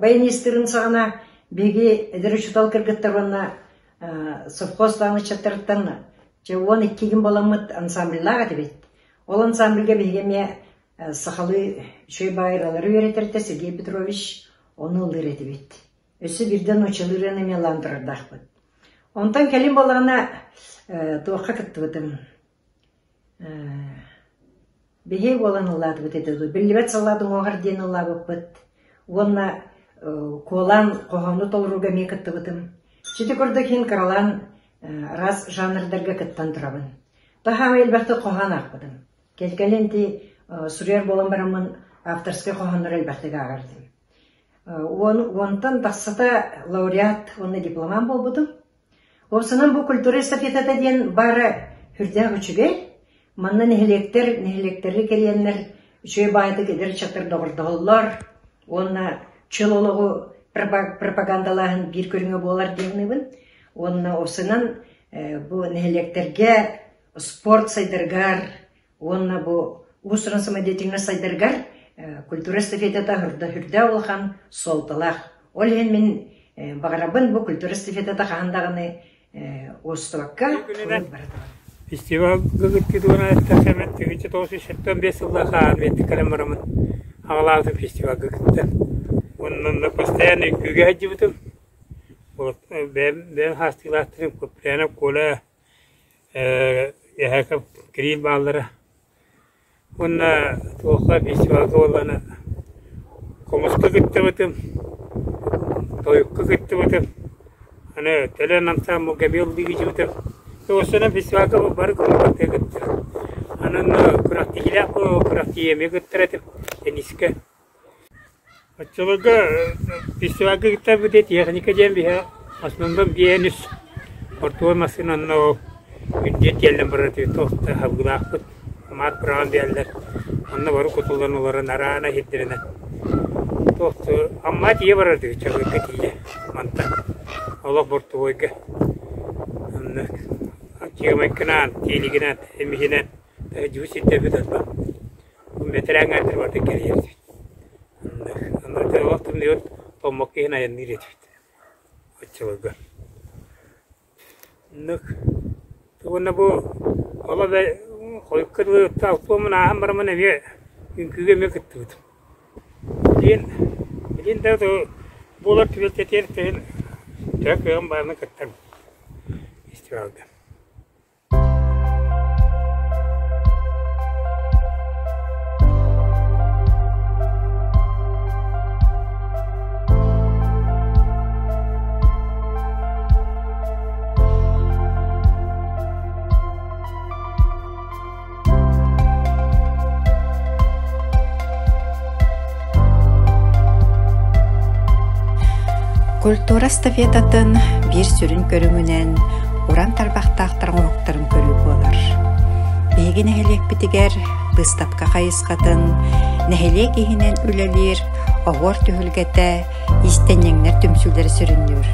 баянистыырын саҕана биһиги эдэр учуутал кыргыттар уонна совхоз даҕаны ыччаттарыттан дьэ 12 гин буоламмыт ансамбльлаах этибит. Ол ансамбльга биһиги эмиэ сахалыы үчүгэй баайыралары үөрэтэр этэ Сергей Петрович, ону ыллыыр этибит. Өссө биирдэ нууччалыы ырыаны эмиэ ыллаан турардаахпыт. Онтон кэлин буоллаҕына туохха кыттыбытым Биһиги буолан ыллаатыбыт этэ дуу, биллибэт саллаат уҥуоҕар диэн ыллаабыппыт уонна куолаан хоһоону толорууга эмиэ кыттыбытым. Сити курдук иһин кыралаан араас жанрдарга кыттан турабын. Таһаамай элбэхтик хоһоон аахпытым. Кэлкэлин ити суруйар буолан бараммын авторскай хоһооннору элбэхтик ааҕар этим. Уонтан тахсата лауреат уонна дипломант буолбутум. Уопсанан бу культура эстафетата диэн баара сүрдээх үчүгэй. Манна нэһилиэктэр, нэһилиэктэри кэрийэннэр үчүгэй баайдык эдэр ыччаттар доҕордоһоллор уонна чөл олоҕу пропагандалааһын биир көрүҥэ буолар диэн Уонна уопсанан бу нэһилиэктэргэ спорт сайдарыгар Уонна бу уус-уран самодеятельность сайдарыгар культура эстафетата үрдэ улахан суолталаах. Ол иһин мин баҕарабын бу культура эстафетата хаһан даҕаны уостубакка Фестивалга кыттыытынан эттэххэ 1975 сыллаах аан биэрдик кэлэн бараммын аҕалаабытым фестивалга кыттан. Уонна онно постоянно үҥкүүгэ сылдьыбытым. Бэйэм бэйэм хаастыылаахтарым Куприянов Коля Эһээкэп Кириил бааллара уонна туохха фестивалга буоллаҕына хомуска кыттыбытым, тойукка кыттыбытым, аны Төлөн ансаамбылга эмиэ ыллыы киирбитим. Уопсайынан фестивалга бары кыттыга кыттарым. Аны онно күрэхтэһиилээх күрэхтэһии эмиэ кыттар этим теннискэ. Оччолорго фестивальга кыттарбыт тиэхиньикэ диэн биһиэхэ основном биээн үс портовой массыына онно ол үрдүө тиэллэн барар этибит туох да хабыылаахпыт маат быраҕан биэрэллэр онно бары кутуллан олорон араана сирдэринэн туох Амма тиийэ барар этибит Чагырга тиийэ мантан олох бортовойга онно Чыамайкынаан Тиэлигинэн Эмиһинэн дьуу сирдэрбит элбэх Бэтэрээҥҥэ барытын кэрийэр этибит. Онно олох тымныйбыт томмокко иһин айанныыр этибит оччолорго. Оннук. Уонна бу оло хойукка дылы алтуомун ааһан бараммын эмиэ үҥкүүгэ эмиэ кыттыбытым. Билигин билигин да буолар түбэлтэтигэр төһө кыаҕым баарынан кыттарым фестивалга. Культура эстафетатын биир сүрүн көрүҥүнэн уран тарбахтаахтар оҥоһуктарын көрүү буолар. Биһиги нэһилиэкпитигэр быыстапка хайысхатын нэһилиэк иһинэн үлэлиир оһуор түһүлгэтэ иистэнньэҥнэр түмсүүлэрэ сүрүннүүр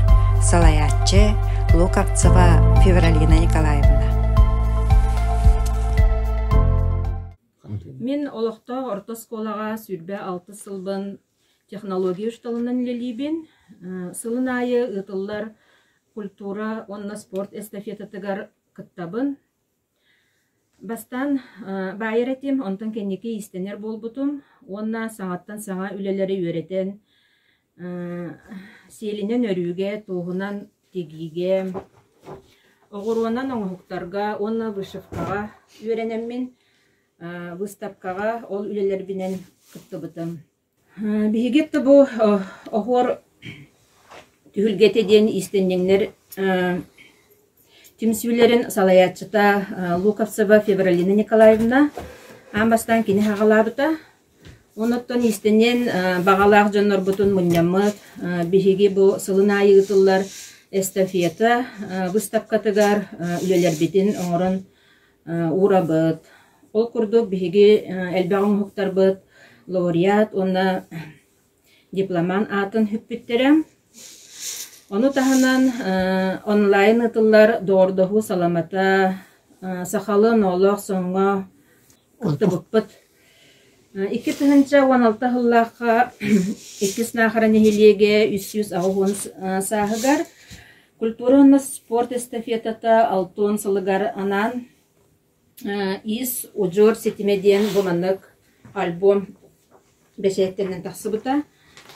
салайааччы Луковцева Февралина Николаевна. Мин олохтоох орто оскуолаҕа 26 сылбын технология учууталынан үлэлиибин. Сылын аайы ыытыллар культура уонна спорт эстафетатыгар кыттабын. Бастаан баайар этим, онтон кэнники иистэнэр буолбутум уонна саҥаттан саҥа үлэлэри үөрэтэн, сиэлинэн өрүүгэ, туоһунан тигиигэ, оҕуруонан оҥоһуктарга уонна вышивкаҕа үөрэнэммин, выставкаҕа ол үлэлэрбинэн кыттыбытым. Биһиги да бу оһуор түһүлгэтэ диэн иистэнньэҥнэр түмсүүлэрин салайааччыта Луковцева Февралина Николаевна аан бастаан кини саҕалаабыта. Онуттан иистэнэн баҕалаах дьоннорбутун мунньаммыт. Биһиги бу сылын аайы ыытыллар эстафета выставкатыгар үлэлэрбитин оҥорон уурабыт. Ол курдук биһиги элбэх оҥоһуктарбыт лауреат уонна дипломант аатын сүкпүттэрэ. Ону таһынан онлайн ыытыллар доҕордоһуу саламата, сахалыы ноолоох соҥҥо кыттыбыппыт. 2016 сыллаахха Иккис Наахара нэһилиэгэ 380 сааһыгар культура уонна спорт эстафетата 60 сылыгар анаан Ис удьуор ситимэ диэн бу маннык альбом бэчээттэнэн тахсыбыта.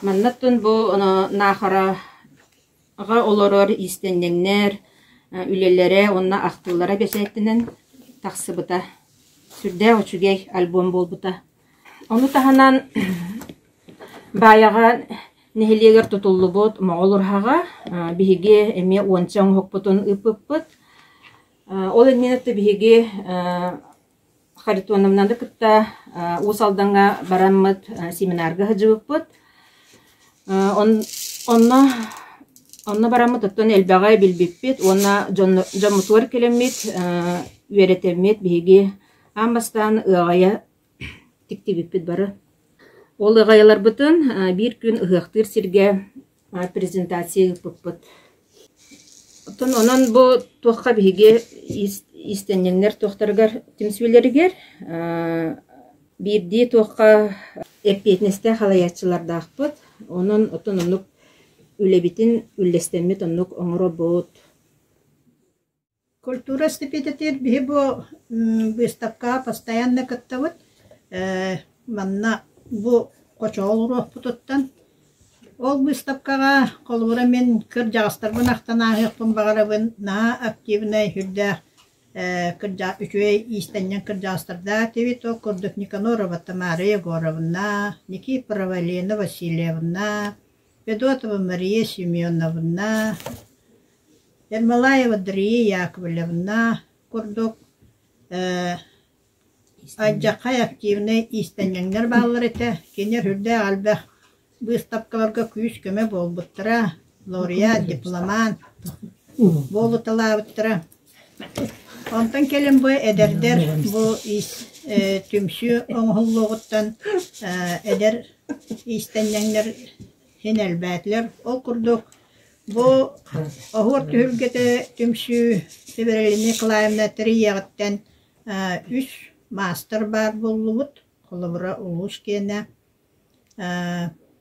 Маннаттан бу Наахараҕа олорор иистэнньэҥнэр үлэлэрэ уонна ахтыылара бэчээттэнэн тахсыбыта. Сүрдээх үчүгэй альбом буолбута. Ону таһынан Баайаҕа нэһилиэгэр тутуллубут Моҕол ураһаҕа биһиги эмиэ уонча оҥоһукпутун ыыппыппыт. Ол иннинэ биһиги Харитоновнаны кытта Уус Алдаҥҥа бараммыт семинарга сылдьыбыппыт. Онно онно бараммыт оттон элбэҕи билбиппит уонна дьоммутугар кэлэммит үөрэтэммит биһиги аан бастаан ыаҕайа тиктибиппит бары. Ол ыаҕайаларбытын биир күн ыһыахтыыр сиргэ презентация ыыппыппыт. Оттон онон бу туохха биһиги иистэнньэҥнэр туохтарыгар түмсүүлэригэр биирдии туохха эппиэтинэстээх халайааччылардаахпыт. Онон оттон оннук үлэбитин үллэстэммит оннук оҥоробут. Культура эстафетатыгар биһи бу быыстапкаҕа постоянно кыттабыт. Манна бу хочоҕо олоруохпутуттан. Ол быыстапкаҕа холобура мин кырдьаҕастарбын ахтан ааһыахпын баҕарабын. Наһаа активнай, сүрдээх үчүгэй иистэнньэҥ кырдьаҕастардаах этибит. Ол курдук Никанорова Тамара Егоровна, Никифорова Лена Васильевна, Федотова Мария Семеновна, Ермолаева Дария Яковлевна курдук алдьархай активнай иистэнньэҥнэр бааллар этэ. Кинилэр сүрдээх элбэх быыстапкаларга күүс-көмө буолбуттара, лауреат, дипломант буолуталаабыттара. Онтон кэлин бу эдэрдэр бу түмсүү оҥоһуллуоҕуттан эдэр иистэнньэҥнэр син элбээтилэр. Ол курдук Бу Оһуор түһүлгэтэ түмсүү Северина Николаевна тэрийиэҕиттэн үс маастар баар буоллубут. Холобура, улуус киэнэ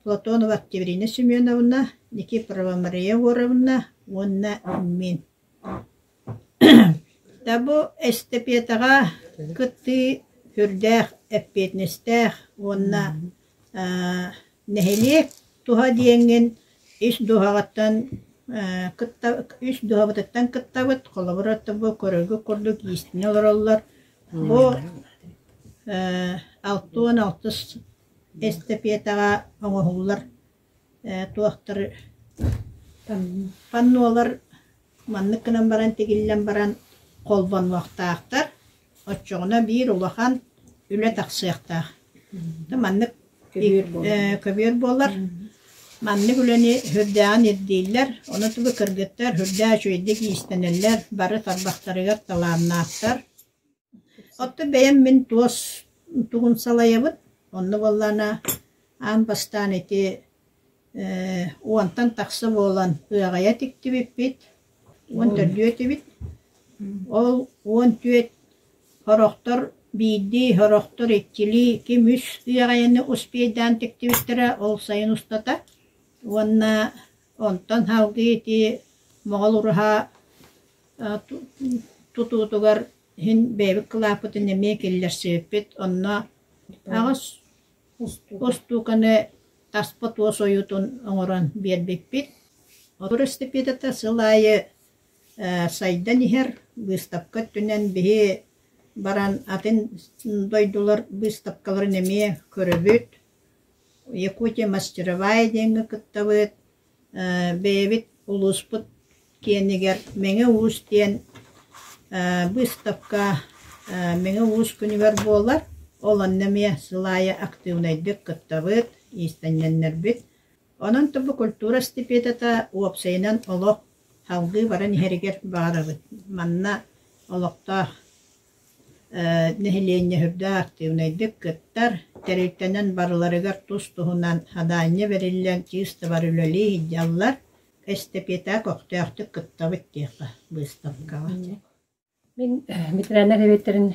Платонова Октябрина Семеновна, Никифорова Мария Егоровна уонна мин. Бу эстэпиэтэҕэ кыттыы сүрдээх эппиэтинэстээх уонна нэһилиэк туһа диэҥҥин ис дууһаҕыттан кытта ис дууһабытыттан кыттабыт. Холобур, бу көрөргүт курдук иистэнэ олороллор. Бу 66 эстэпиэтэҕэ оҥоһуллар туохтар паннолар маннык гынан баран тигиллэн баран холбонуохтаахтар. Оччоҕуна биир улахан үлэ тахсыахтаах. Маннык көбүөр буолар. Маннык үлэни сүрдээҕин ирдииллэр. Ону тугу кыргыттар сүрдээх үчүгэйдик иистэнэллэр, бары тарбахтарыгар талааннаахтар. Оттон бэйэм мин туос тугун салайабыт. Онно буоллаҕына аан бастаан ити уонтан тахса буолан ыаҕайа тиктибиппит, 14 этибит. Ол 14 сорохтор биирдии, сорохтор иккилии, ким үс ыаҕайаны успейдаан тиктибиттэрэ ол сайын устата. Уонна онтон салгыы ити Моҕол ураһа тутуутугар иһин бэйэбит кылааппытын эмиэ киллэрсибиппит. Онно аҕыс устууканы таспа туос ойуутун оҥорон биэрбиппит. Эстафетата сыл аайы сайдан иһэр. Быыстапка өттүнэн биһи баран атын дойдулар быыстапкаларын эмиэ көрөбүт. Якутия мастеровая диэҥҥэ кыттабыт. Бэйэбит улууспут киэнигэр Мэҥэ Уус диэн быыстапка Мэҥэ Уус күнүгэр буолар. Ол онно эмиэ сыл аайы актыыбынайдык кыттабыт, иистэнньэннэрбит. Онон бу культура эстафетата уопсайынан олох салгыы баран иһэригэр баҕарабыт. Манна олохтоох Нэһилиэнньэ сүрдээх актыыбынайдык кыттар, тэрилтэнэн барыларыгар тус-туһунан хадаанньа бэриллэн чыыстабар үлэлии сылдьаллар, эстэпиэтэҕэ көхтөөхтүк кыттабыт диэххэ быыстапкаҕа. Мин ветераннар сэбиэттэрин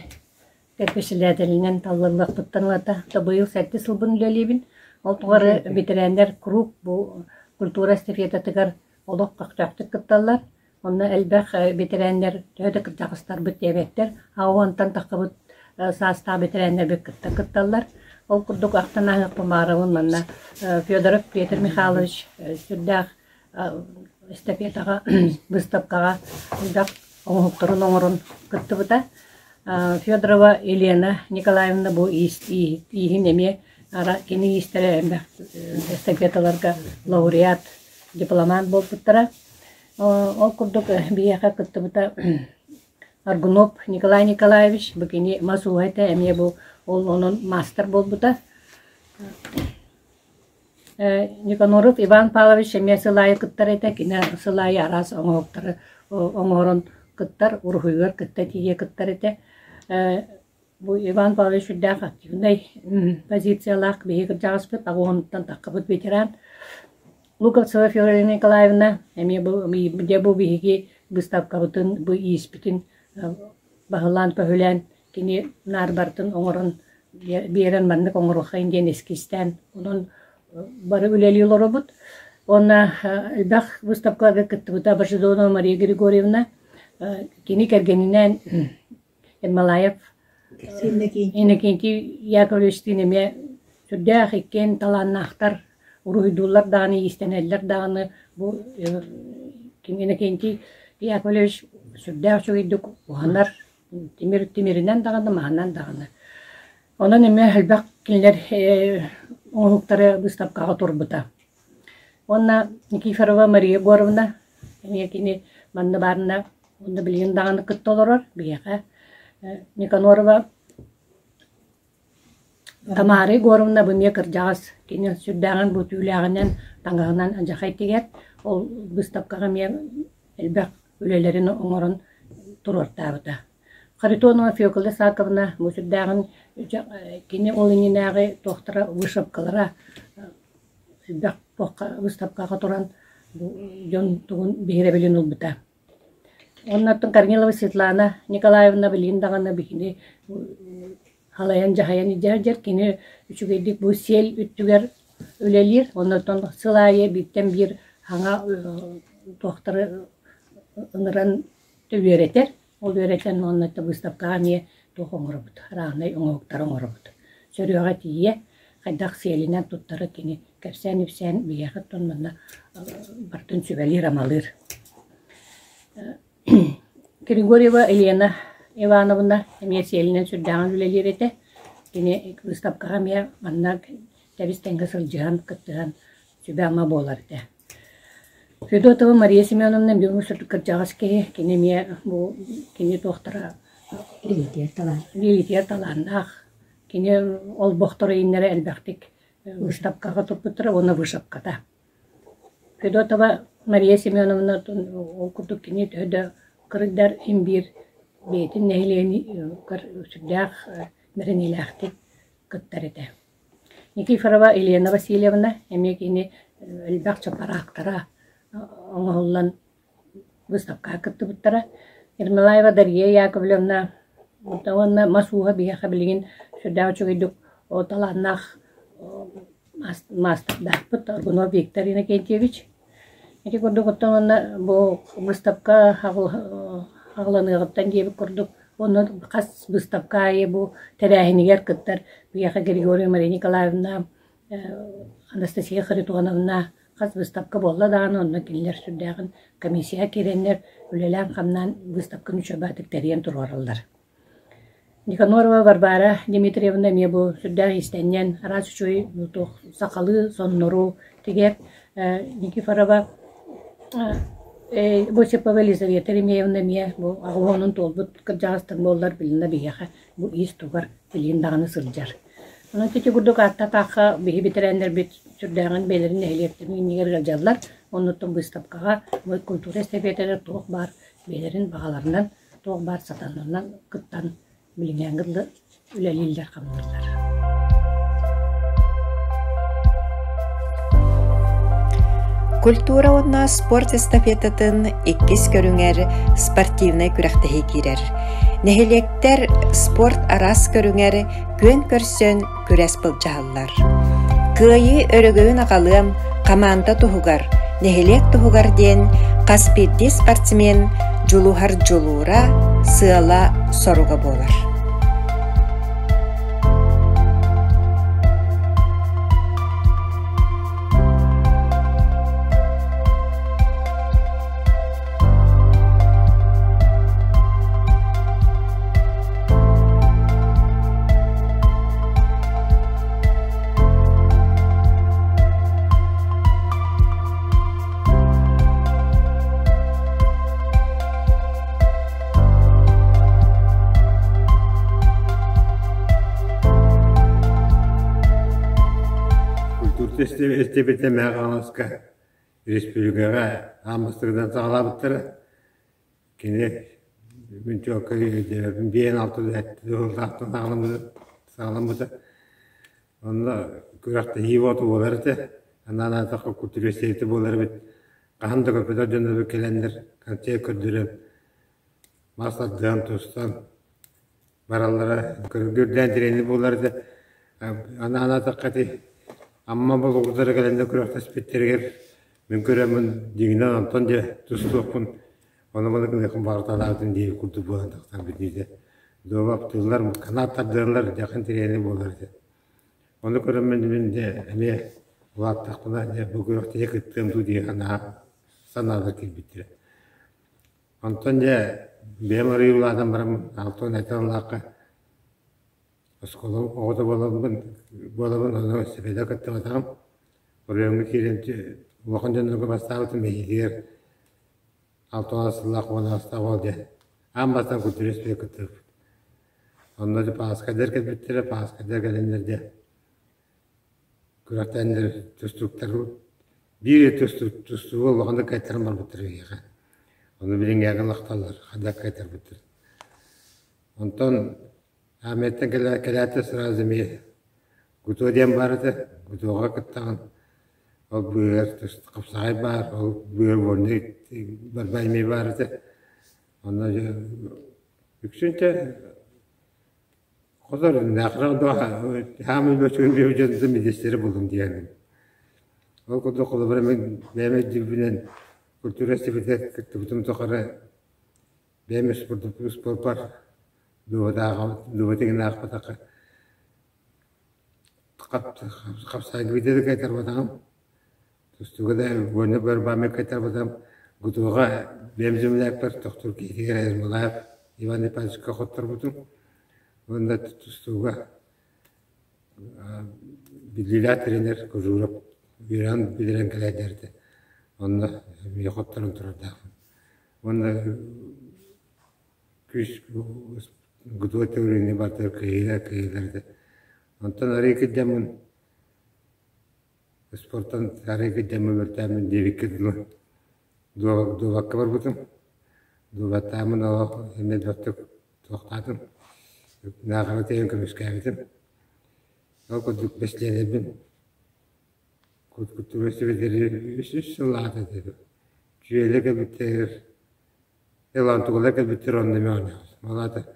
председателинэн талыллыахпыттан ылата быйыл сэттис сылбын үлэлиибин. Ол тухары ветераннар куруук бу культура эстафетатыгар олох көхтөөхтүк кытталлар. Онно элбэх бэтэрээннэр төһө да кырдьаҕастарбыт диэбэттэр, аҕа уонтан таххабыт саастаах бэтэрээннэрбит кытта кытталлар. Ол курдук ахтан ааһыахпын баҕарабын манна Федоров Петр Михайлович сүрдээх эстафетаҕа, быыстапкаҕа элбэх оҥоһуктарын оҥорон кыттыбыта. Федорова Елена Николаевна бу ииһин эмиэ кини иистэрэ элбэх эстафеталарга лауреат, дипломант буолбуттара. Ол курдук биһиэхэ кыттыбыта Аргунов Николай Николаевич, бу кини мас ууһа этэ, эмиэ бу ол онон маастар буолбута. Никаноров Иван Павлович эмиэ сыл аайы кыттар этэ, кини сыл аайы араас оҥоһуктары оҥорон кыттар, уруһуйугар кытта тиийэ кыттар этэ. Бу Иван Павлович сүрдээх активнай позициялаах биһиги кырдьаҕаспыт, аҕыс уонуттан таххабыт ветеран. Луковцева Федора Николаевна эмиэ бу дьэ бу биһиги быыстапкабытын, бу ииспитин баһылаан-көһүлээн кини наар барытын оҥорон биэрэн маннык оҥоруоххайын диэн эскизтээн онон бары үлэлии олоробут. Уонна элбэх выставкаларга кыттыбыта Божедонова Мария Григорьевна кини кэргэнинээн Ермолаев Иннокентий Яковлевичтыын эмиэ сүрдээх иккиэн талааннаахтар, уруһуйдууллар даҕаны, иистэнэллэр даҕаны. Бу Иннокентий Яковлевич сүрдээх үчүгэйдик уһанар, тимир тимиринэн даҕаны, маһынан даҕаны. Онон эмиэ элбэх кинилэр оҥоһуктара быыстапкаҕа турбута. Уонна Никифорова Мария Егоровна эмиэ кини манна баарына Онно билигин даҕаны кытта олорор биһиэхэ Никанорова Тамара Егоровна бу эмиэ кырдьаҕас кини сүрдээҕин бу түүлээҕинэн таҥаһынан алдьархай тигэр ол быыстапкаҕа эмиэ элбэх үлэлэрин оҥорон туруортаабыта. Харитонова Фекла Исааковна бу сүрдээҕин кини ол иннинээҕи туохтара вышивкалара элбэх туохха выставкаҕа туран бу дьон тугун биһирэбилин ылбыта. Оннуттан Корнилова Светлана Николаевна билигин даҕаны биһини халайан-дьаһайан илдьэ сылдьар. Кини үчүгэйдик бу сиэл өттүгэр үлэлиир. Оннуттан сыл аайы бииртэн биир саҥа туохтары ыҥыран үөрэтэр. Ол үөрэтэн уонна быыстапкаҕа эмиэ туох оҥоробут, арааһынай оҥоһуктары оҥоробут. Сөрүөҕэ тиийэ хайдах сиэлинэн туттары кини кэпсээн-ипсээн биһиэхэ оттон манна барытын сүбэлиир-амалыыр. Григорьева Елена Ивановна эмиэ сиэлинэн сүрдээҕин үлэлиир этэ. Кини быыстапкаҕа эмиэ манна тэбис-тэҥҥэ сылдьыһан, кыттыһан сүбэ-ама буолар этэ. Федотова Мария Семеновна бүгүн кырдьаҕас киһи, кини эмиэ бу кини туохтара Илиитигэр талаан. Илиитигэр талааннаах. Кини олбохторо ииннэрэ элбэхтик выставкаҕа туппуттара уонна вышивката. Федотова Мария Семеновна ол курдук кини төһө да кырыйдар син биир бэйэтин нэһилиэнньэтигэр сүрдээх бэриниилээхтик кыттар этэ. Никифорова Елена Васильевна эмиэ кини элбэх чапараактара оҥоһуллан выставкаҕа кыттыбыттара. Ермолаева Дария Яковлевна уонна мас ууһа биһиэхэ билигин сүрдээх үчүгэйдик талааннаах маастардаахпыт Аргунов Виктор Иннокентьевич. Ити курдук оттон уонна бу выставка аҕыланыаҕыттан диэбит курдук уонна хас выставка аайы бу тэрээһинигэр кыттар биһиэхэ Григорьева Мария Николаевна, Анастасия Харитоновна хас выставка буолла даҕаны онно кинилэр сүрдээҕин комиссияҕа киирэннэр үлэлээн-хамнаан выставканы үчүгэйдик тэрийэн туруораллар. Никанорова Варвара Дмитриевна эмиэ бу сүрдээх иистэнньэн, араас үчүгэй туох сахалыы соннору тигэр. Никифорова Осипова Елизавета Еремеевна эмиэ бу аҕыс уонун туолбут кырдьаҕастар буоллар билиннэ биһиэхэ бу иис тугар билигин даҕаны сылдьар. Онон ити курдук ааттатаахха биһи бэтэрээннэрбит сүрдээҕин бэйэлэрин нэһилиэктэрин иннигэр ыалдьаллар. Оннуттан быыстапкаҕа культура эстэпиэтэлэр туох баар бэйэлэрин баҕаларынан туох баар сатанарынан кыттан билиҥҥээҥҥэ дылы үлэлииллэр-хамныыллар. Культура уонна спорт эстафетатын иккис көрүҥэр спортивнай күрэхтэһии киирэр. Нэһилиэктэр спорт араас көрүҥэр күөн көрсөн күрэс былдьаһаллар. Кыайыы өрөгөйүн аҕалыам хамаанда туһугар, нэһилиэк туһугар диэн хас биирдии спортсмен дьулуһар дьулуура, сыала-соруга буолар. Культура эстебитэ Мэҥэ Хаҥаласка республикаҕа аан бастакынан саҕалаабыттара. Кини мин чуолкай өйдөөбөппүн биээн алта сыллаахтан саҕаламмыта. Онно күрэхтэһии буолта буолар этэ. Анаан аатахха культуристиэти буолар эбит. Хаһан да көрбөтөх дьоннорбут кэлэннэр концерт көрдөрөн, мас тардыһан, тустан бараллара көрүрдээн тирэни буолар этэ. Анаан аатахха ити Амма болугурдара кэлэннэр күрэхтэспиттэригэр мин көрөммүн дьиҥинэн онтон дьэ тустуохпун ону-маны гыныахпын баҕарталаабытым диир курдук буолан тахсар бүтүүтэ. Дуобаптыыллар, канаат тардыаллар дьахын тирэни буолар этэ. Ону көрөммүн мин дьэ эмиэ улааттахпына дьэ бу күрэхтэһиигэ кыттыам дуу диэн санаа санаалар киирбиттэрэ. Онтон дьэ бэйэм арыый улаатан бараммын алтан этэ ыллаахха оскуола оҕото буоламмын буолабын ону сэбиэдэ кыттыбатаҕым. Оройуоҥҥа киирэн улахан дьоннорго бастаабытым эһиилигэр 6 сыллаах уон аҕыстаах уол диэн аан бастаан культурист кыттыбыппыт. Онно дьэ пааскайдар кэлбиттэрэ, пааскайдар кэлэннэр дьэ күрэхтээннэр тустууктар биир тустууга улаханнык кыайтаран барбыттар биһиэхэ. Ону билиҥҥээҕи лахталлар, хайдах кыайтарбыттар. Онтон Армияттан кэлээт сразу эмиэ ГУТО диэн баар этэ. ГУТОҕа кыттаҕын. Ол быыһыгар хапсаҕай баар, ол быыһыгар вольный борьба эмиэ баар этэ. Онно үксүн чэ хотор хаамыы бөчүгүн дьон министри буллум диэн. Ол курдук холобура мин бэйэм өйдүүрбүнэн культура института кыттыбытым тухары. Бэйэм спорпар дуобатыгын аахпатахха хапсаайга да кайтарбатаҕым, тустууга да уонна барбааммын кайтарбатаҕым. ГТО-ҕа бэйэм землякпар тохтуур киһитигэр Ермолаев Иван Ипановичка хотторбутум. Уонна тустууга биллиилээх тренер Кожуров үөрэҕин бүтэрэн кэлээдэртэ. Онно эмиэ хотторон турардаахпын. Уонна күүс ГТО төгүрүнү барытыгар кыайыылар кыайыылар этэ. Онтон арыый кырдьаммын спортан арыый кырдьаммын мөлтөөммүн диэбиккэ дылы дуобакка барбытым. Дуобаттааммын олох эмиэ элбэхтик туохтаатым. Наахара тиийэн көмүскээбитим. Ол курдук бэстилиэнэйбин үс сыл аата этэ. Дьүөлэ кэлбиттэригэр Элантугалар кэлбиттэр онно эмиэ оонньообут. Ол аата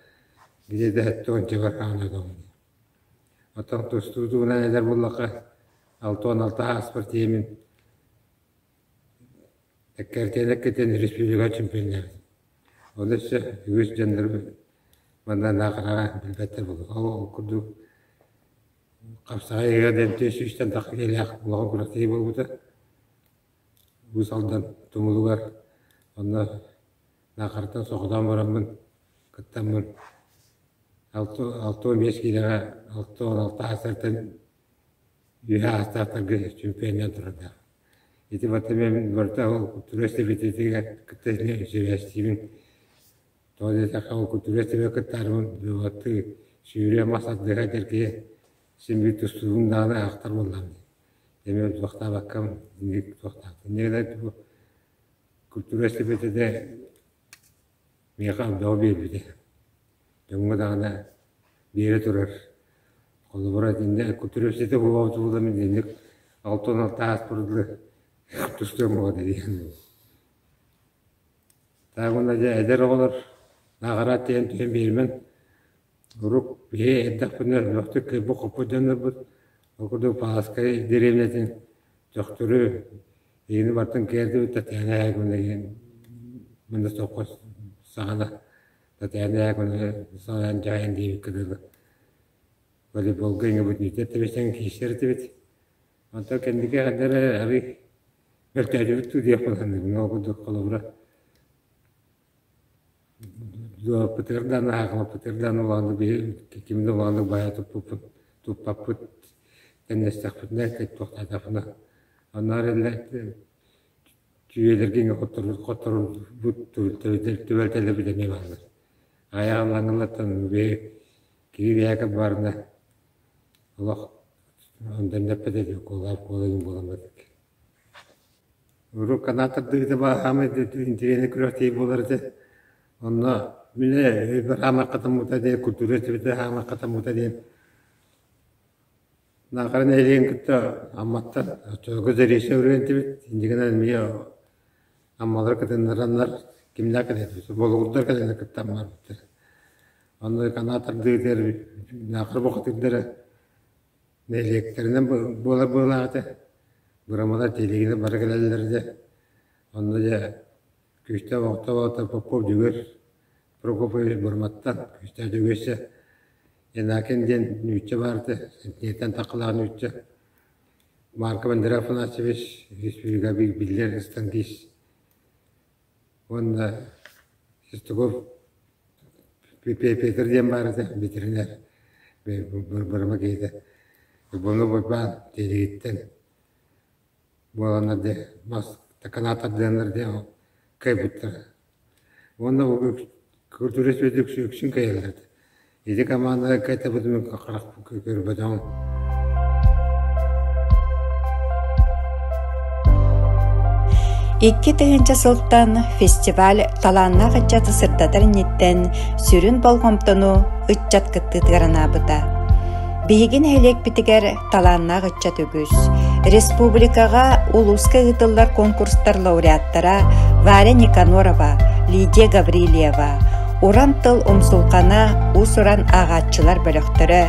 где-то сэттэ уонча оонньоотоҕум дии. Оттон тустуу туһунан этэр буоллахха, 66 ааспар тиийэммин эккэртиэн эккиртэн республика чемпионнаабытым. Ону өссө үгүс дьоннор манна наахараҕа билбэттэр буолуо. Ол курдук хапсаҕай ыһыа диэн 400-тэн тахса киһилээх улахан күрэхтэһии буолбута. Уус Алдан тумулугар онно Наахараттан соҕотоон бараммын кыттаммын 65 киилэҕэ 66 аастартан үөһэ аастаахтарга чемпионнаан турардаах. Ити барыта мин барыта ол культура сэбиэтигэр кытта сибээстиибин. Тоҕо диэтэххэ ол культура сэбиэ кыттаарыбын дуобаттыы сүүрүө мас ардыһа эдэр киһи син биир тустуубун даҕаны аахтар буоллаҕым дии. Эмиэ туохтаабаккам инник туохтаахпын. Инньэ культура сэбиэтэ миэхэ элбэҕи биэрбитэ. Дьоҥҥо даҕаны биэрэ турар. Холобура, итиннэ культура сэбиэтэ буолбут буолан итинник 66 ааспар дылы тустуом оҕо диэн. Таах уонна дьэ эдэр оҕолор наҕараат диэн түһэн биэримэҥ. Урук биһи эрдэхпинэ элбэхтик кыайбыт-хоппут дьоннорбут. Ол курдук Пааскай дэриэбинэтин Төхтүрү Ийэни бартын кээрдибит Татьяна Яковлевна диэн манна сопхуос саҕана Татьяна Яковлевна салайан дьаһайан диэбиккэ дылы волейболга иҥэбит тэбистэҥ киирсэр этибит. Онтон кэнники ханна эрэ арый мөлтөөтүбүт дуу диэх саныыбын. Ол курдук холобура Дуоппутугар даҕаны аһаҕалаппытыгар даҕаны улаханнык биһи кими да улаханнык баайа туппуппут туппаппыт тэннэстэхпитинэ туохтаатахпына оннооҕор иллэ түүйэлэргэ хотторбут түбэлтэлэрбит эмиэ бааллар. Айаҕа лаҥыллаттан биһи киһи биһээкэ баарына олох онтон эппэт этэ куолаап куола буолан барбыт. Урут канаатардыыта бааһаамай интэриэһинэй күрэхтэһии буолар этэ. Онно мин өйбөр хаамар хатаммыта диэн, культура өттүбүтэ хаамар хатаммыта диэн Наахара нэһилиэгин кытта Амматтан оччолорго Заречье үрүөн этибит. Инньэ гынан эмиэ Аммалары кытыннараннар кимнээх кэлэн Болугурдар кэлэн кытта барбыттар. Онно канаатардыытыгар Наахара бухатыырдара Нэһилиэктэринэн буолар быһыылаах этэ. Бырамалар тиэлигинэн бары кэлэллэр дьэ. Онно дьэ күүстээх охто Попов Дьөгүөр Прокопьевич Бурматтан күүстээх Дьөгүөссэ Янакин диэн нуучча баар этэ, Сентиэтэн таххалаах нуучча. Марков Андрей Афанасьевич республика биллэр штангист уонна Шестаков Петр диэн баар этэ, ветеринар бырама киһитэ. Буону Уйбаан Тиэлигиттэн буоланнар дьэ мас таканаатардыаннар дьэ кыайбыттара. Уонна культура үксүн кыайаллар этэ. Ити командаҕа кыайтарбытым харах көрбөтөҕүм. 2000 сылтан фестиваль талааннаах ыччаты сырдатар инниттэн сүрүн болҕомтону ыччат кыттыытыгар анаабыта. Биһиги нэһилиэкпитигэр талааннаах ыччат үгүс. Республикаҕа улууска ыытыллар конкурстар лауреаттара Варя Никанорова, Лидия Гаврильева, Уран тыл умсулҕана уус-уран ааҕааччылар бөлөхтөрө,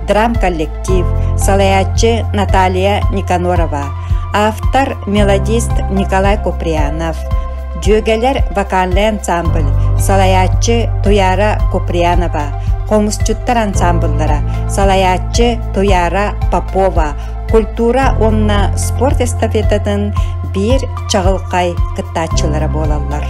драм-коллектив, салайааччы Наталья Никанорова, автор, мелодист Николай Куприянов, Дьүөгэлэр вокальнай ансамбль, салайааччы Туяра Куприянова, хомусчуттар ансамбллара, салайааччы Туяра Попова, культура уонна спорт эстафетатын биир чаҕылхай кыттааччылара буолаллар.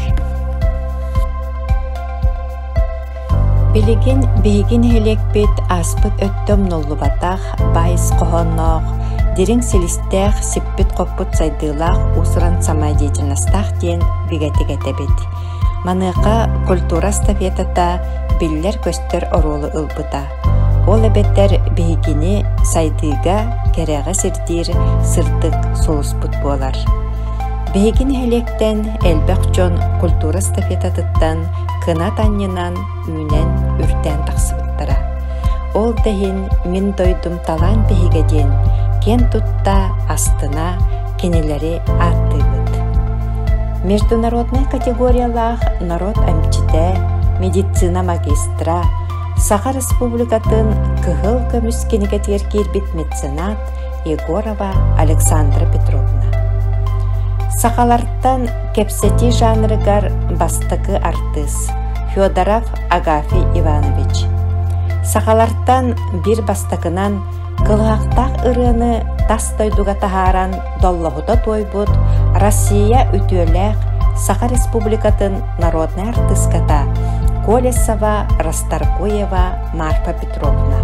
Билигин биһиги нэһилиэкпит ааспыт өттө умнуллубатах баай ис хоһоонноох, дириҥ силистээх, сиппит-хоппут сайдыылаах уус-уран самодеятельностаах диэн бигэтик этэбит. Маныаха культура эстафетата биллэр-көстөр оруолу ылбыта. Ол эбэтэр биһигини сайдыыга, кэрэҕэ сирдиир сырдык сулуспут буолар. Биһиги нэһилиэктэн элбэх дьон культура эстафетатыттан кынат анньынан үүнэн үрдээн тахсыбыттара. Ол да иһин мин дойдум талаан биһигэ диэн киэн тутта, астына кинилэри ааттыыбыт. Международнай категориялаах народ эмчитэ, медицина магистра, Саха Республикатын Кыһыл көмүс кинигэтигэр киирбит меценат Егорова Александра Петровна. Сахалартан кэпсэтии жанрыгар бастакы артыыс Федоров Агафий Иванович. Сахалартан биир бастакынан кылыһахтаах ырыаны тас дойдуга таһааран доллоһута туойбут Россия үтүөлээх Саха Республикатын народнай артыыската Колесова Расторгуева Марфа Петровна.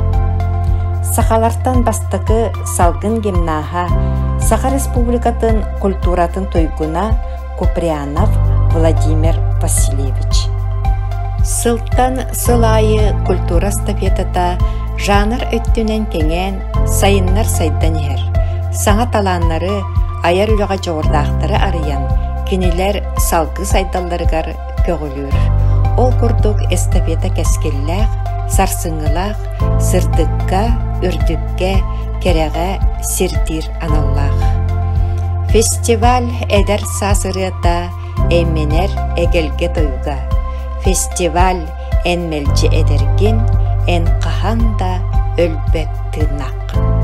Сахалартан бастакы салгын гимнаһа Саха Республикатын культуратын туйгуна Куприанов Владимир Васильевич. Сылтан сыл аайы культура эстафетата жанр өттүнэн кэҥээн, сайыннар сайдан иһэр. Саҥа талааннары, айар үлэҕэ дьоҕурдаахтары арыйан, кинилэр салгыы сайдалларыгар көҕүлүүр. Ол курдук эстафета кэскиллээх, сарсыҥҥылаах, сырдыкка, үрдүккэ, кэрэҕэ сирдиир аналлаах. Фестиваль эдэр саас ырыата эймэнэр эгэлгэ тойуга. Фестиваль эн мэлдьи эдэргин, эн хаһан да өлбөт тыыннааххын.